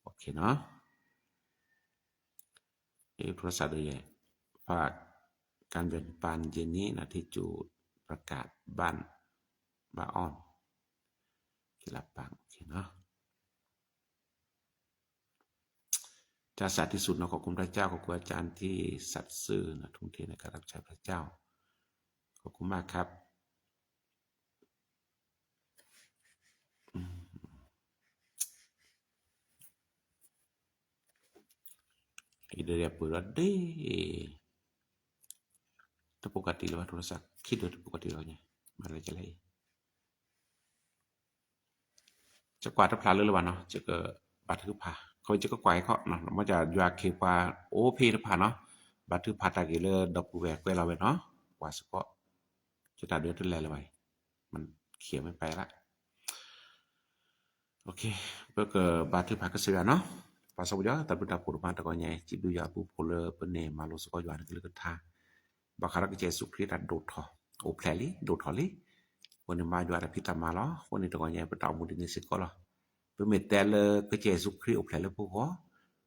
OK နီၤ เอ๊ะ โทรศัพท์ ด้วย ฝากการแบ่งปันเย็นนี้นะ ที่จุดประกาศบ้าน บ้านอ้อม เคลาปัง โอเคเนาะ จ้า สาธุสุดเนาะ ขอบคุณพระเจ้า ขอบคุณอาจารย์ที่สัตย์ซื่อนะ ทุ่มเทในการรับใช้พระเจ้า ขอบคุณมากครับ အံၤဒၣ်ပၢၢ်ဒီးဒ့ၣ် တပိကတံလၢၤဘၣ် โทรศัพท์ ခံဒၢတပိကတံလီၤညါ မၤလၢကလဲၣ်အံၤ ယကွၢ်တဖျါလၢလၢၤဘၣ်နီၤ ယကဘါထုကဖၣ် ခီယကကွၢ်အံၤခီ မ့ၢ်ယွၤခ့ပှၤအိၣ်ဖဲတဖၣ်နီၤ ဘါထုကဖၣ်တၢ်ဂ့ၢ်လၢဒီပုၢ်ဝဲၢ်ကွဲးလီၤဝဲနီၤ ပှၤစ့ၢ်ကီး ယတၢ်ဒုးတလဲၤလၢၤဘၣ်အံၤ မ့ၢ်ခံးမ့ၢ်ပာ်လၢ ပကဘါထုကဖၣ်ကစၢ်ယွၤနီၤ ပှၤစီၤပယီၤ တၢ်ဘျုးတၢ်ဖှိၣ်တဖၣ်တဂီၤညါအံၤ စံးဘျုးယွၤအဘျုးအဖှိၣ်လၢပန့ၢ်မၤလိစ့ၢ်ကီးယွၤနကလုၢ်ကထါ ဘၣ်ဃးဒီးကစၢ်ယ့ၣ်ၡူးခရံာ်တၢ်ဒိၣ်ထီၣ် အိၣ်ဖျဲၣ်လံ ဒိၣ်ထီၣ်လံ အဃိန့ၣ်မၤယွၤတၢ်ဖံးတၢ်မၤလီၤ အဃိန့ၣ်တဂီၤညါအံၤ ပတၢ်အိၣ်မူဒ်န့ၣ်စ့ၢ်ကီးလီၤ ပမ့ၢ်တဲလၢကစၢ်ယ့ၣ်ၡူးခရံာ်အိၣ်ဖျဲၣ်လၢပဂီၢ်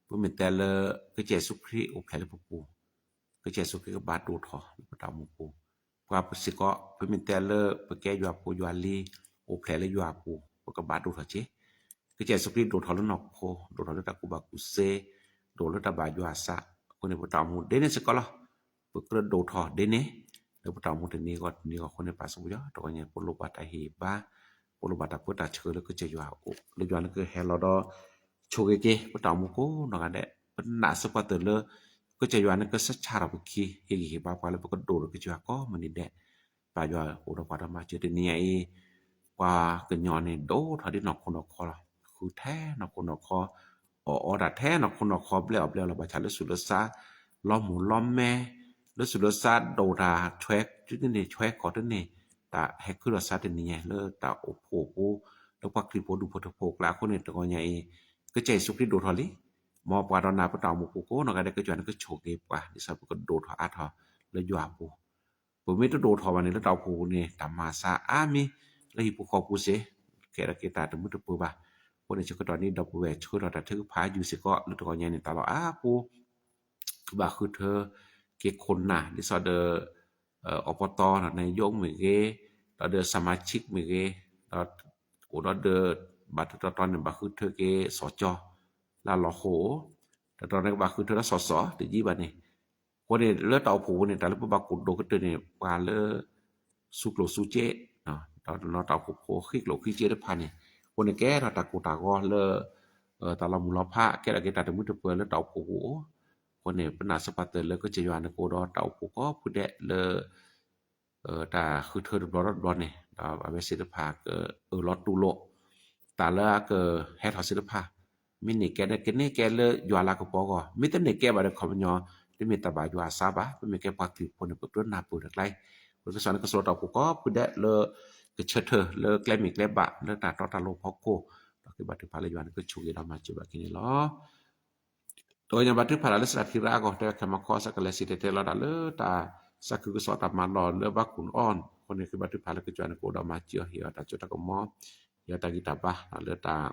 ပမ့ၢ်တဲလၢကစၢ်ယ့ၣ်ၡူးခရံာ်အိၣ်ဖျဲၣ်လၢပပူၤ ကစၢ်ယ့ၣ်ၡူးခရံာ်ကဘၣ်ဒိၣ်ထီၣ်လၢပတၢ်အိၣ်မူပူၤ ပှၤစ့ၢ်ကီး ပမ့ၢ်တဲလၢပကဲယွၤဖိယွၤလံၤ အိၣ်ဖျဲၣ်လၢယွၤအပူၤ ပကဘၣ်ဒိၣ်ထီၣ်က့ၤ ကစၢ်ယ့ၣ်ၡူးခရံာ်ဒိၣ်ထီၣ်လၢနီၢ်ခိ ဒိၣ်ထီၣ်လၢတၢ်ကူၣ်ဘၣ်ကူၣ်သ့ ဒိၣ်လၢတၢ်ဘၣ်ယွၤအသး အဃိန့ၣ် ပတၢ်အိၣ်မူဒ်န့ၣ်စ့ၢ်ကီးလီၤ. ပကြၢးဒိၣ်ထီၣ်ဒ်န့ၣ် လၢပတၢ်အိၣ်မူတနံၤအဂီၢ်တနံၤအဂီၢ်အဃိန့ၣ် ပၢ်စီဆှံယွၤ တဂီၤညါ ပလိၣ်ဘၣ်တၢ်ဟ့ၣ်ဘါ ပလိၣ်ဘၣ်တၢ်ပၢတၢ်ဆှၢလၢကစၢ်ယွၤအအိၣ် လၢယွၤန့ၣ်ကဟဲလီၤဒီး ဆိၣ်ဂ့ၤက့ၤ ပတၢ်အိၣ်မူကိးနီၢ်ဂၤဒဲး ပနာ်စ့ၢ်ကီးတၢ်လၢ ကစၢ်ယွၤန့ၣ်ကစၢ်ဆၣ်ထီၣ်ပခံ ဟ့ၣ်ဂံၢ်ဟ့ၣ်ဘါပှၤလၢပကဒိၣ်ဒီးကစၢ်ယွၤကိးမုၢ်နံၤဒဲး ပၢ်ယွၤအိၣ်ဒီးပှၤဒီးမၤစၢၤတနံၤညါအံၤ ပှၤကညီန့ၣ်ဒိၣ်ထီၣ်ဒ်နီၢ်ခိနီၢ်ခီလီၤ. ဃုထဲနီၢ်ခိနီၢ်ခီ အီၣ်အီတၢ်ထဲနီၢ်ခိနီၢ်ခီ ဘျဲၣ်အီၣ်ဘျဲၣ်အီလီၤ ဘၣ်ဆၣ်လၢဆူးလၢစါ လီမူၤလီမဲ လၢဆူးလၢစါဒိၣ်တၢ် ဆွဲတန့ၢ်ဆွဲကီၢ်တန့ၢ် တၢ်ဟဲခုထီၣ်စါတနံၤညါ လၢတၢ်အိၣ်ဖှိၣ်အပူၤ လၢပှၤခရံာ်ဖိဒူၣ်ဖိထၢဖိအကျါအဃိန့ၣ် တဂီၤညါအံၤ ကစၢ်ယ့ၣ်ၡူးခရံာ်ဒိၣ်ထီၣ်လံ မ်ပှၤဒီးနၤပတၢ်အိၣ်မူပူၤကိးနီၢ်ဂၤဒဲး ကစၢ်ယွၤန့ၣ်ကဆိၣ်ဂ့ၤပှၤ ဒ်သိးပကဒိၣ်ထီၣ်အါထီၣ်လၢယွၤအပူၤ ပမ့ၢ်တဒိၣ်ထီၣ်ဘၣ်န့ၣ် လၢတၢ်အိၣ်ဖှိၣ်ပူၤန့ၣ် တၢ်မၤစၢၤအါမံၤ လၢဟံၣ်ပူၤဃီပူၤစ့ၢ် ကဲထီၣ်က့ၤတၢ်တမုာ်တပၢၤဘၣ်. အဃိန့ၣ် ဆၢကတီၢ်နံၤဒီပုၢ်ဝဲၢ် ဆှၢထီၣ်တၢ်ထုကဖၣ်ယူၤစ့ၢ်ကီး လၢတဂီၤညါန့ၣ် တၢ်လီၢ်အါပူၤ ကဘၣ်ဃုထၢက့ၤခိၣ်နၢ် ဒ်သိးဒီး အပတီ နယိမ့ၢ်ဂ့ၤ, ဒီးဒီး สมาชิก မ့ၢ်ဂ့ၤ, ဒီးအိၣ်ဒီးဒီး ဘၣ်တတီၤတီၤန့ၣ် ဘၣ်ဃုထၢက့ၤစီၤကၠီ လၢလီၤဃိ, တတီၤန့ၣ်ကဘၣ်ဃုထၢလၢစီၤစီၤ တယံာ်ဘၣ်န့ၣ်, အဃိန့ၣ် လၢတၢ်အိၣ်ဖှိၣ်ပူၤန့ၣ် တၢ်လၢပဘၣ်ကိၢ်ဒိၣ်ကတၢၢ်န့ၣ် ပှၤလၢ စူကျိၣ်စူစ့, ဒီးတနီၤတၢ်အိၣ်ဖှိၣ်ဖိဃံးကျိၣ်ဃံးစ့တဖၣ်န့ၣ်, အဃိန့ၣ်ကဲထီၣ်တၢ်ကိၢ်တၢ်ဂီၤလၢ တၢ်လီၤမုၢ်လီၤဖး ကဲထီၣ်က့ၤတၢ်တမုာ်တပၢၤလၢတၢ်အိၣ်ဖှိၣ်ပူၤအိၣ်, အဃိန့ၣ် ပနာ်စ့ၢ်ကီးတၢ်လၢကစၢ်ယွၤန့ၣ်ကအိၣ်ဒီးတၢ်အိၣ်ဖှိၣ်ကိးဖုဒဲးလၢ တၢ်ဃုထၢတဘျီဒီးတဘျီန့ၣ် ဒီးအဝဲသ့ၣ်တဖၣ်ကအၢၣ်လီၤတူၢ်လိာ် တၢ်လၢအကဟဲထီၣ်သ့ၣ်တဖၣ်, မ့ၢ်န့ၢ်ကဲကန့ၢ်ကဲလၢယွၤလၤကပီၤအဂီၢ်, မ့ၢ်တန့ၢ်ကဲဘၣ်ဒီးခီပညီ တမ့ၢ်တၢ်ဘၣ်ယွၤအသးဘၣ်, ပမ့ၢ်ကဲပှၤခရံာ်ဖိန့ၣ် ပကြၢးနၢ်ပၢၢ်တၢ်ကျါ, ပကစၢ်န့ၣ်ကစၢ်တၢ်အိၣ်ဖှိၣ်ကိးဖုဒဲးလၢ ကဆၢထၢၣ်လၢကျဲမ့ၢ်ကျဲဘၣ် လၢတၢ်တီတၢ်လိၤဖီခိၣ်, ဒီးက့ၤဘါထုကဖၣ်လၢယွၤန့ၣ်ကဆိၣ်ဂ့ၤဒီးမၤစၢၤဘၣ်က့ၤန့ၣ်လီၤ. တဂီၤညါဘါထုကဖၣ်တၢ်လၢသရၣ်ခံရၣ်အဂီၢ် တဲဝဲခဲမၤခီ သးကလဲၤစံၣ်တဲၤတဲလီၤတၢ်လၢတၢ်သးခုကစီၣ်တၢ်မၤလီၢ်လၢဘါခိၣ်အီၣ်အဃိန့ၣ် ဃ့ဘါထုကဖၣ်လၢကစၢ်ယွၤန့ၣ်ကအိၣ်ဒီးမၤစၢၤအီၤ ဟ့ၣ်အီၤတၢ်စိတၢ်ကမီၤ, ဟ့ၣ်အီၤတၢ်ဂံၢ်တၢ်ဘါလၢတၢ်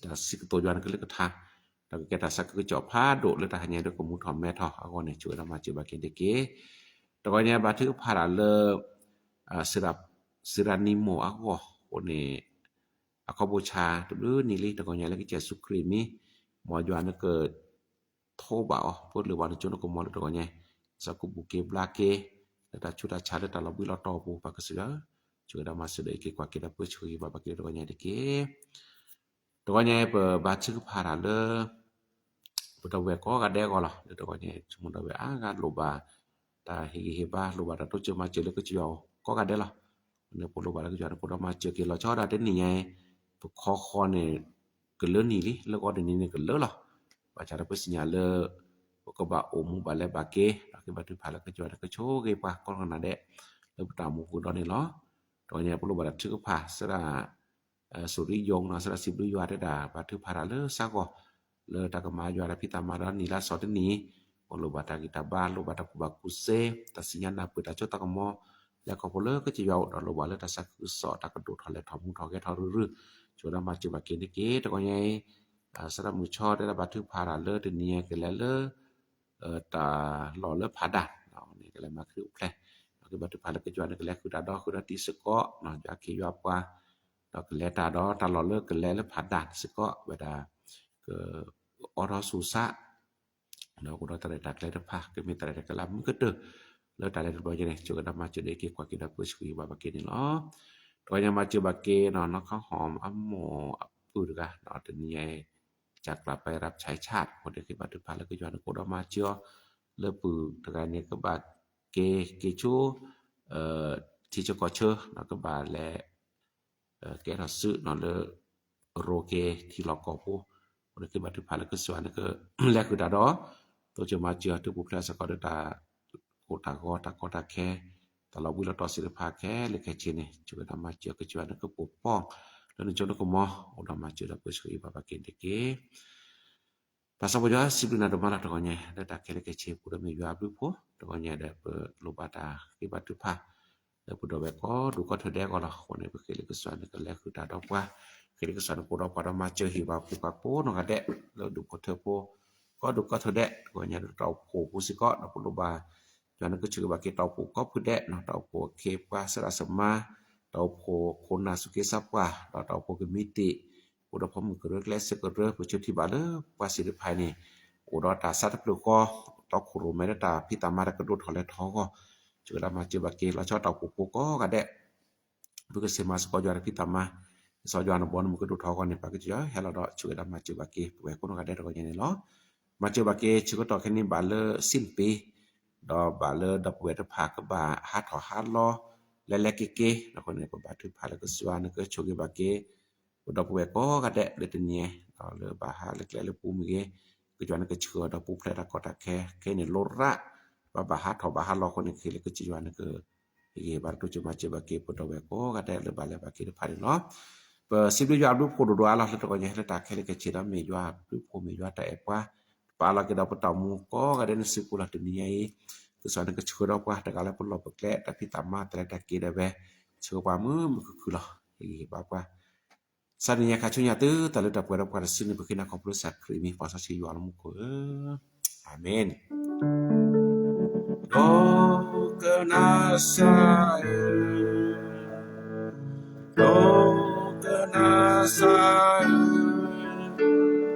တၢ်စံးကတိၤယွၤန့ၣ်ကလုၢ်ကထါ, ဒီးကကဲတၢ်သးခုကစီၣ်ဖးဒိၣ်လၢတၢ်ဟဲညါဒီးကမူထီၣ်မဲထီၣ်အဂီၢ်န့ၣ် ဆိၣ်ဂ့ၤဒီးမၤစၢၤဘၣ်က့ၤဒၣ်က့ၤ, တဂီၤညါဘါထုကဖၣ်တၢ်လၢ စံရၣ်နံမိၢ်အဂီၢ်အဃိန့ၣ် အခီဘိဆါတဘျုးနံၤလံ တဂီၤညါလၢကစၢ်ယ့ၣ်ၡူးခရံာ်မံၤ မ်ယွၤန့ၣ်က ထိးဘၣ်အီၤ ပၢလၢၢ်ဘၣ်နကၠိနကမီၤလၢတဂီၤညါ, သးကဘူၣ်က့ၤဘျါက့ၤ လၢတၢ်ဆူးတၢ်ဆါလၢတၢ်လီၤဘှံးလီၤတီၤအပူၤ ပကစၢ်ယွၤ, ဆိၣ်ဂ့ၤဒီးမၤစၢၤဒီးအံးက့ၤကွၢ်က့ၤဒီးပၢဆှၢဂ့ၤဘၣ်ဘၣ်က့ၤလၢတဂီၤညါတက့ၢ်. တဂီၤညါပဘါထုကဖၣ်တၢ်လၢ ပဒီပုၢ်ဝဲၢ်ကိးဂၤဒဲးအဂီၢ်လီၤ. လၢတဂီၤညါ ဆိကမိၣ်ဒီပုၢ်ဝဲၢ်အါဂၤလိၣ်ဘၣ် တၢ်ဟ့ၣ်ဂံၢ်ဟ့ၣ်ဘါ လိၣ်ဘၣ်တၢ်တိစၢၤမၤစၢၤလၢကစၢ်ယွၤအအိၣ်ကိးဂၤဒဲးလီၤ. န့ၣ်ပလိၣ်ဘၣ်လၢကစၢ်ယွၤန့ၣ် ကအိၣ်ဒီးမၤစၢၤက့ၤလီၤဆီဒၣ်တနံၤညါအံၤ ပခီဃီန့ၣ် ကလၢနံၤလံ လၢဂီၤတနံၤန့ၣ်ကလၢလီၤ. ဘၣ်ဆၣ်ဒီးပသ့ၣ်ညါလၢ ပကဘၣ်အိၣ်မူဘၣ်လဲၤဘၣ်က့ၤ ဒီးက့ၤဘါထုကဖၣ်လၢကစၢ်ယွၤန့ၣ် ကဆိၣ်ဂ့ၤပှၤကိးဂၤဒဲး လၢပတၢ်အိၣ်မူပူၤဒီးန့ၣ်လီၤ. တဂီၤညါပလိၣ်ဘၣ်တၢ်ထုကဖၣ် သရၣ် စူၤရံယိၤ သရၣ်စံးဘျုးယွၤတဲဒၣ် ဘါထုကဖၣ်တၢ်လၢစးဂီၢ် လၢတၢ်ကမၤယွၤတၢ်ဖံးတၢ်မၤဒီးနံၣ်လါစီၤတနံၤ ပလိၣ်ဘၣ်တၢ်ဂံၢ်တၢ်ဘါ လိၣ်ဘၣ်တၢ်ကူၣ်ဘၣ်ကူၣ်သ့ တၢ်စံးညါနၢ်ပၢၢ်တၢ်စိတၢ်ကမီၤ လၢခီဖျိလၢကစၢ်ယွၤအိၣ်ဒီးလိၣ်ဘၣ်လၢတၢ်သးခုကစီၣ် တၢ်ကဒိၣ်ထီၣ်လဲၤထီၣ်မူထီၣ်ဂဲၤထီၣ်ရုၢ်ရုၢ် ဆိၣ်ဂ့ၤဒီးမၤစၢၤဘၣ်က့ၤန့ၣ်တက့ၢ်. တဂီၤညါအံၤ သရၣ်မုၣ်ဆီတဲဒၣ်ဘါထုကဖၣ်တၢ်လၢတနံၤညါကလဲၤလၢ တၢ်လီၢ်လၢဖးဒၣ် န့ၣ်ကလဲၤမၤခရံာ်အိၣ်ဖျဲၣ် ဒီးက့ၤဘါထုကဖၣ်လၢကစၢ်ယွၤန့ၣ် ကလဲၤဃုာ်တၢ်ဒီးဃုာ်ဒီးတံၤစ့ၢ်ကီး ယွၤခ့ယွၤပှၤ ဒီးကလဲၤတၢ်ဒီးတၢ်လီၢ်လၢကလဲၤလၢဖးဒၣ်စ့ၢ်ကီး ဝဲဒၣ် ကအိးထီၣ်ဆူၣ်စး ဒီးကအိၣ်ဒီးတၢ်ရဲၣ်တၢ်ကျဲၤတဖၣ် ကမ့ၢ်တၢ်ရဲၣ်တၢ်ကျဲၤလၢမုၢ်ကတၢၢ် လၢတၢ်လဲၤတဘျီညါန့ၣ် ဆိၣ်ဂ့ၤဒီးမၤစၢၤဒီးက့ၤကွၢ်က့ၤဒီးပၢဆှၢဂံၢ်ဘါဘၣ်က့ၤန့ၣ်လီၤ. တဂီၤညါမၤစၢၤဘၣ်က့ၤနီၢ် နီၢ်ခီဟီၣ်အမိၢ်အပုၢ်တဂၤ တနံၤညါ จากกลับไปรับใช้ชาติ အဃိန့ၣ်က့ၤဘါထုကဖၣ်လၢကစၢ်ယွၤန့ၣ် ကအိၣ်ဒီးမၤစၢၤအီၤ လၢပုၢ်တဂၤန့ၣ် ကဘၣ်က့ၤက့ၤဆူ ထံဆၢကီၢ်ဆၢ ကဘၣ်လဲၤ ကဲထီၣ်စုနီၢ်လၢ ရိၤက့ၤထံလီၢ်ကီၢ်ဖိ အဃိန့ၣ်က့ၤဘါထုကဖၣ်လၢကစၢ်ယွၤန့ၣ်က လဲၤဃုာ်တၢ်ဒီး တိစၢၤမၤစၢၤအီၤ ထုးပူၤဖျဲးစ့ၢ်ကီးဒီးတၢ်ကိၢ်တၢ်ဂီၤ တၢ်ကီတၢ်ခဲ တၢ်လီၤဘှံးလီၤတီၤသ့ၣ်တဖၣ်ခဲလၢာ်ခဲဆ့န့ၣ် ဆိၣ်ဂ့ၤဒီးမၤစၢၤအီၤ ကစၢ်ယွၤန့ၣ်ကပိာ်ပီၢ် လၢနကၠိနကမီၤ အိၣ်ဒီးမၤစၢၤဒီးပၢဆှၢဂံၢ်ဘါဘၣ်က့ၤန့ၣ်တက့ၢ်. တၢ်သးပှၢ်ယွၤစံးဘျုးနၤဒိၣ်မးလီၤ တဂီၤညါ လၢတၢ်ခဲလၢာ်ခဲဆ့ပူၤဒီးမ့ၢ်ယွၤအဘျုးအဖှိၣ် တဂီၤညါဒီးပလိၣ်ဘၣ်တၢ်ဃ့ဘါထုကဖၣ် လၢပဒီပုၢ်ဝဲၢ်ကိးဒူၣ်ကိးထၢဒဲးအဂီၢ်လီၤ. အဃိန့ၣ်ပဃ့လၢကစၢ်န့ၣ်ကလဲၤဃုာ်တၢ်ဒီးပှၤ ဃ့လၢကစၢ်န့ၣ်ကအိၣ်ဒီးပှၤဒီးမၤစၢၤဟ့ၣ်ဘါပှၤကိးနီၢ်ဂၤဒဲး လၢဒူၣ်ဖိထၢဖိ ကိးဒူၣ်ကိးထၢဒဲး တဂီၤညါဒီးတၢ်အိၣ်ဖှိၣ်ပူၤစ့ၢ်ကီး ဒီးပလိၣ်ဘၣ် ယွၤနကဆိၣ်ဂ့ၤဘၣ်က့ၤတၢ်အိၣ်ဖှိၣ်ကိးဖုဒဲး, တၢ်အိၣ်ဖှိၣ်အခ့အပှၤ ဆရာဆရာမ, တၢ်အိၣ်ဖှိၣ်ခိၣ်နၢ်သူၣ်က့သးပှၢ်, ဒီးတၢ်အိၣ်ဖှိၣ်ကမံးတံာ်, အိၣ်ဒီးဖိမုၣ်ကရၢကျဲစ့ကရၢ, ပဆၢထံဘၣ်လၢပှၤစံးတဖၣ်န့ၣ် အိၣ်ဒီးတၢ်ဆါတဖျၢၣ်ဃီ, တီခိၣ်ရိၣ်မဲလၢတၢ်ဖံးတၢ်မၤတၢ်ကဒိၣ်ထီၣ်လဲၤထီၣ်အဂီၢ်, ဆိၣ်ဂ့ၤဒီးမၤစၢၤဘၣ်က့ၤ လီၤဆီတၢ်အိၣ်ဖှိၣ်ဖိကိးဂၤဒဲး ပကစ့ၢ်မၤစ့ၢ်ကီးယွၤတၢ်ဖံးတၢ်မၤ, ကစၢ်ယွၤနဘီနမုၢ်ကဒိၣ်ထီၣ်အဂီၢ်န့ၣ် ပှၤကစၢ်ယွၤဟဲလီၤဒီးဆိၣ်ဂ့ၤဒီးမၤစၢၤဘၣ်က့ၤ ပဝဲကိးနီၢ်ဂၤဒဲးတဂီၢ်ညါန့ၣ်လီၤ. မၤစၢၤဘၣ်က့ၤ ဆၢကတီၢ်ခဲအံၤဘၣ်လၢစံၣ်ပ့ၤ, ဒီးဘၣ်လၢဒီပုၢ်ဝဲၢ်တဖၣ်ကဘၣ်ဟးထီၣ်ဟးလီၤ လဲၤလဲၤက့ၤက့ၤ, အဃိန့ၣ် ပဘါထုကဖၣ်လၢကစၢ်ယွၤနကဆိၣ်ဂ့ၤဘၣ်က့ၤ ပဒီပုၢ်ဝဲၢ်ကိးဂၤဒဲးလၢတနံၤအံၤ, ဒီးလၢဘၣ်ဟးလၢကျဲလၢပူၤမ့ၢ်ဂ့ၤ, ကစၢ်ယွၤနကဆှၢဒီးပူၤဖျဲးတၢ်ကီတၢ်ခဲ, ခဲအံၤန့ၣ် လိရၣ် ပဘၣ်ဟးထီၣ်ဘၣ်ဟးလီၤအဃိန့ၣ် ကဟ့ၣ်လၢကစၢ်ယွၤနက ဟ့ၣ်ဂံၢ်ဟ့ၣ်ဘါတၢ်တိစၢၤမၤစၢၤဘၣ်က့ၤ ပဒီပုၢ်ဝဲၢ်ကိးဂၤဒဲးလၢဘၣ်လဲၤဘၣ်က့ၤတဖၣ်န့ၣ်လီၤ. ပစံးဘျုးယွၤအဘျုးဖှိၣ်ဒိၣ်ဒိၣ်အါလီၤ လၢတဂီၤညါဟဲလၢတၢ်ခဲလၢာ်ခဲဆ့ဒီးမ့ၢ်ယွၤအဘျုးဖှိၣ်မ့ၢ်ယွၤတၢ်အဲၣ်ပှၤ, ပာ်လီၤက့ၤဒီးပတၢ်အိၣ်မူကိးဂၤဒဲးန့ၣ်စုပူၤလီၤတနံၤညါအံၤ, ကစၢ်နကဆှၢဒီးပှၤတဂၤလၢပလီၢ်ပကျဲ တၢ်ဖံးတၢ်မၤတၢ်လဲၤတၢ်က့ၤဒၣ်ဝဲ, ဆှၢပှၤမုာ်မုာ်ခုၣ်ခုၣ်လီၤ. ဟ့ၣ်ဂံၢ်ဟ့ၣ်ဘါပှၤ စးနံၤညါခါဆူညါတုၤတၢ်လၢတၢ်ပှဲၤဒီးပှၤတစုန့ၣ် ပဃ့နၤခီဖျိစၢ်ခရံာ်မံၤ ပှၤစီဆှံယွၤလၢမူခိၣ်ဧၢ, အၤမ့ၣ်. ဒိကနၣ်စၢ်ဧၢ, ဒိကနၣ်စၢ်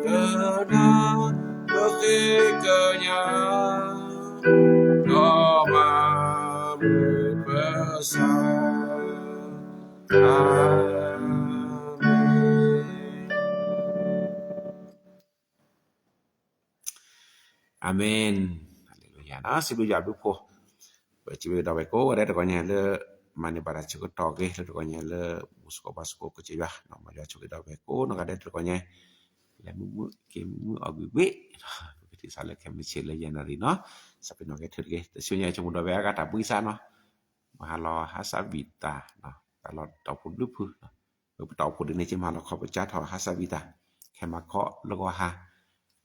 ဧၢ, ကနၣ်ပဃ့ကညး, ဒီးမၤမုာ်ပစၢ် အၤမ့ၣ်. အၤမ့ၣ်, ဟါလ့လူယၤ, စံးဘျုးယွၤအဘျုးဖှိၣ်, ပစံးဘျုးဒီပုၢ်ဝဲၢ်ကိးဂၤဒဲးတဂီၤညါလၢ မၤန့ၢ်ဘၣ်တၢ်ဆၢကတီၢ်ဂ့ၤ လၢတဂီၤညါလၢ ဘူၣ်စ့ၢ်ကီးဘါစ့ၢ်ကီးကစၢ်ယွၤ, မၤယွၤဆိၣ်ဂ့ၤဒီပုၢ်ဝဲၢ်ကိးနီၢ်ဂၤဒဲးတဂီၤညါ, လဲၤမုာ်မုာ်က့ၤမုာ်မုာ်အီၣ်ကွံာ်ကွံာ်, ပကထံၣ်စးလၢခဲမုၢ်ဆ့ၣ်လၢယဲၢ်နၣ်ရံၣ်နီၤ, စးပ့ၤနီၣ်ကဲထၢၣ်တဂ့ၤ, တဆူညါဆိကမိၣ်ဒီးဝဲအဂၤတၢ်ဘှံးစးနီၤ, မၤဟါလီၤဟါစးဝံၣ်တၢ်, တၢ်လီၢ်တၢ်အိၣ်ဖှိၣ်ဘျုးဖု, ပတၢ်အိၣ်ဖှိၣ်ဒ်န့ၣ်က့ မၤလီၤခီပကၢ်ထီၣ်ဟါစးဝံၣ်တၢ်, ခဲမၤခီလၢဂီၤဟါ,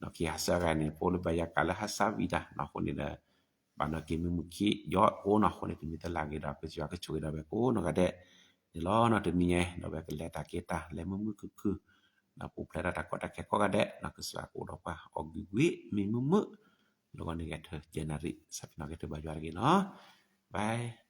နီၢ်က့ဟါစးဂၤန့ၣ် ပအိၣ်လၢဘၣ်ယၤကးလၢဟါစးဝံၣ်တၢ်နီၤ, အဃိန့ၣ်ဒီး ဘၣ်နီၢ်က့မုာ်မုာ်ခံယီၤအိၣ်နီၤ, အဃိန့ၣ် တမံၤတလၢ်ဂ့ၤဒီး ကစၢ်ယွၤကဆိၣ်ဂ့ၤဒီးဝဲကိးနီၢ်ဂၤဒဲးန့ၣ်လီၤ. နီၤတမံၤညါ ဒီးဝဲကလဲၤတၢ်က့ၤတၢ် လဲၤမုာ်မုာ်ခုၣ်ခုၣ်, ဒီးပူၤဖျဲးတၢ်တၢ်ကီတၢ်ခဲကိးဂၤဒဲး, နီၤကစၢ်ယွၤကအိၣ်ဒီးပှၤ အီၣ်ကွံာ်ကွံာ်မံမုာ်မုာ်, လၢဂီၤန့ၣ်ဂဲၤထၢၣ်ယဲၢ်နၣ်ရံၣ် စးပ့ၤနီၣ်ကဲထၢၣ်ဘၣ်ယွၤတဂ့ၤနီၤ, bye.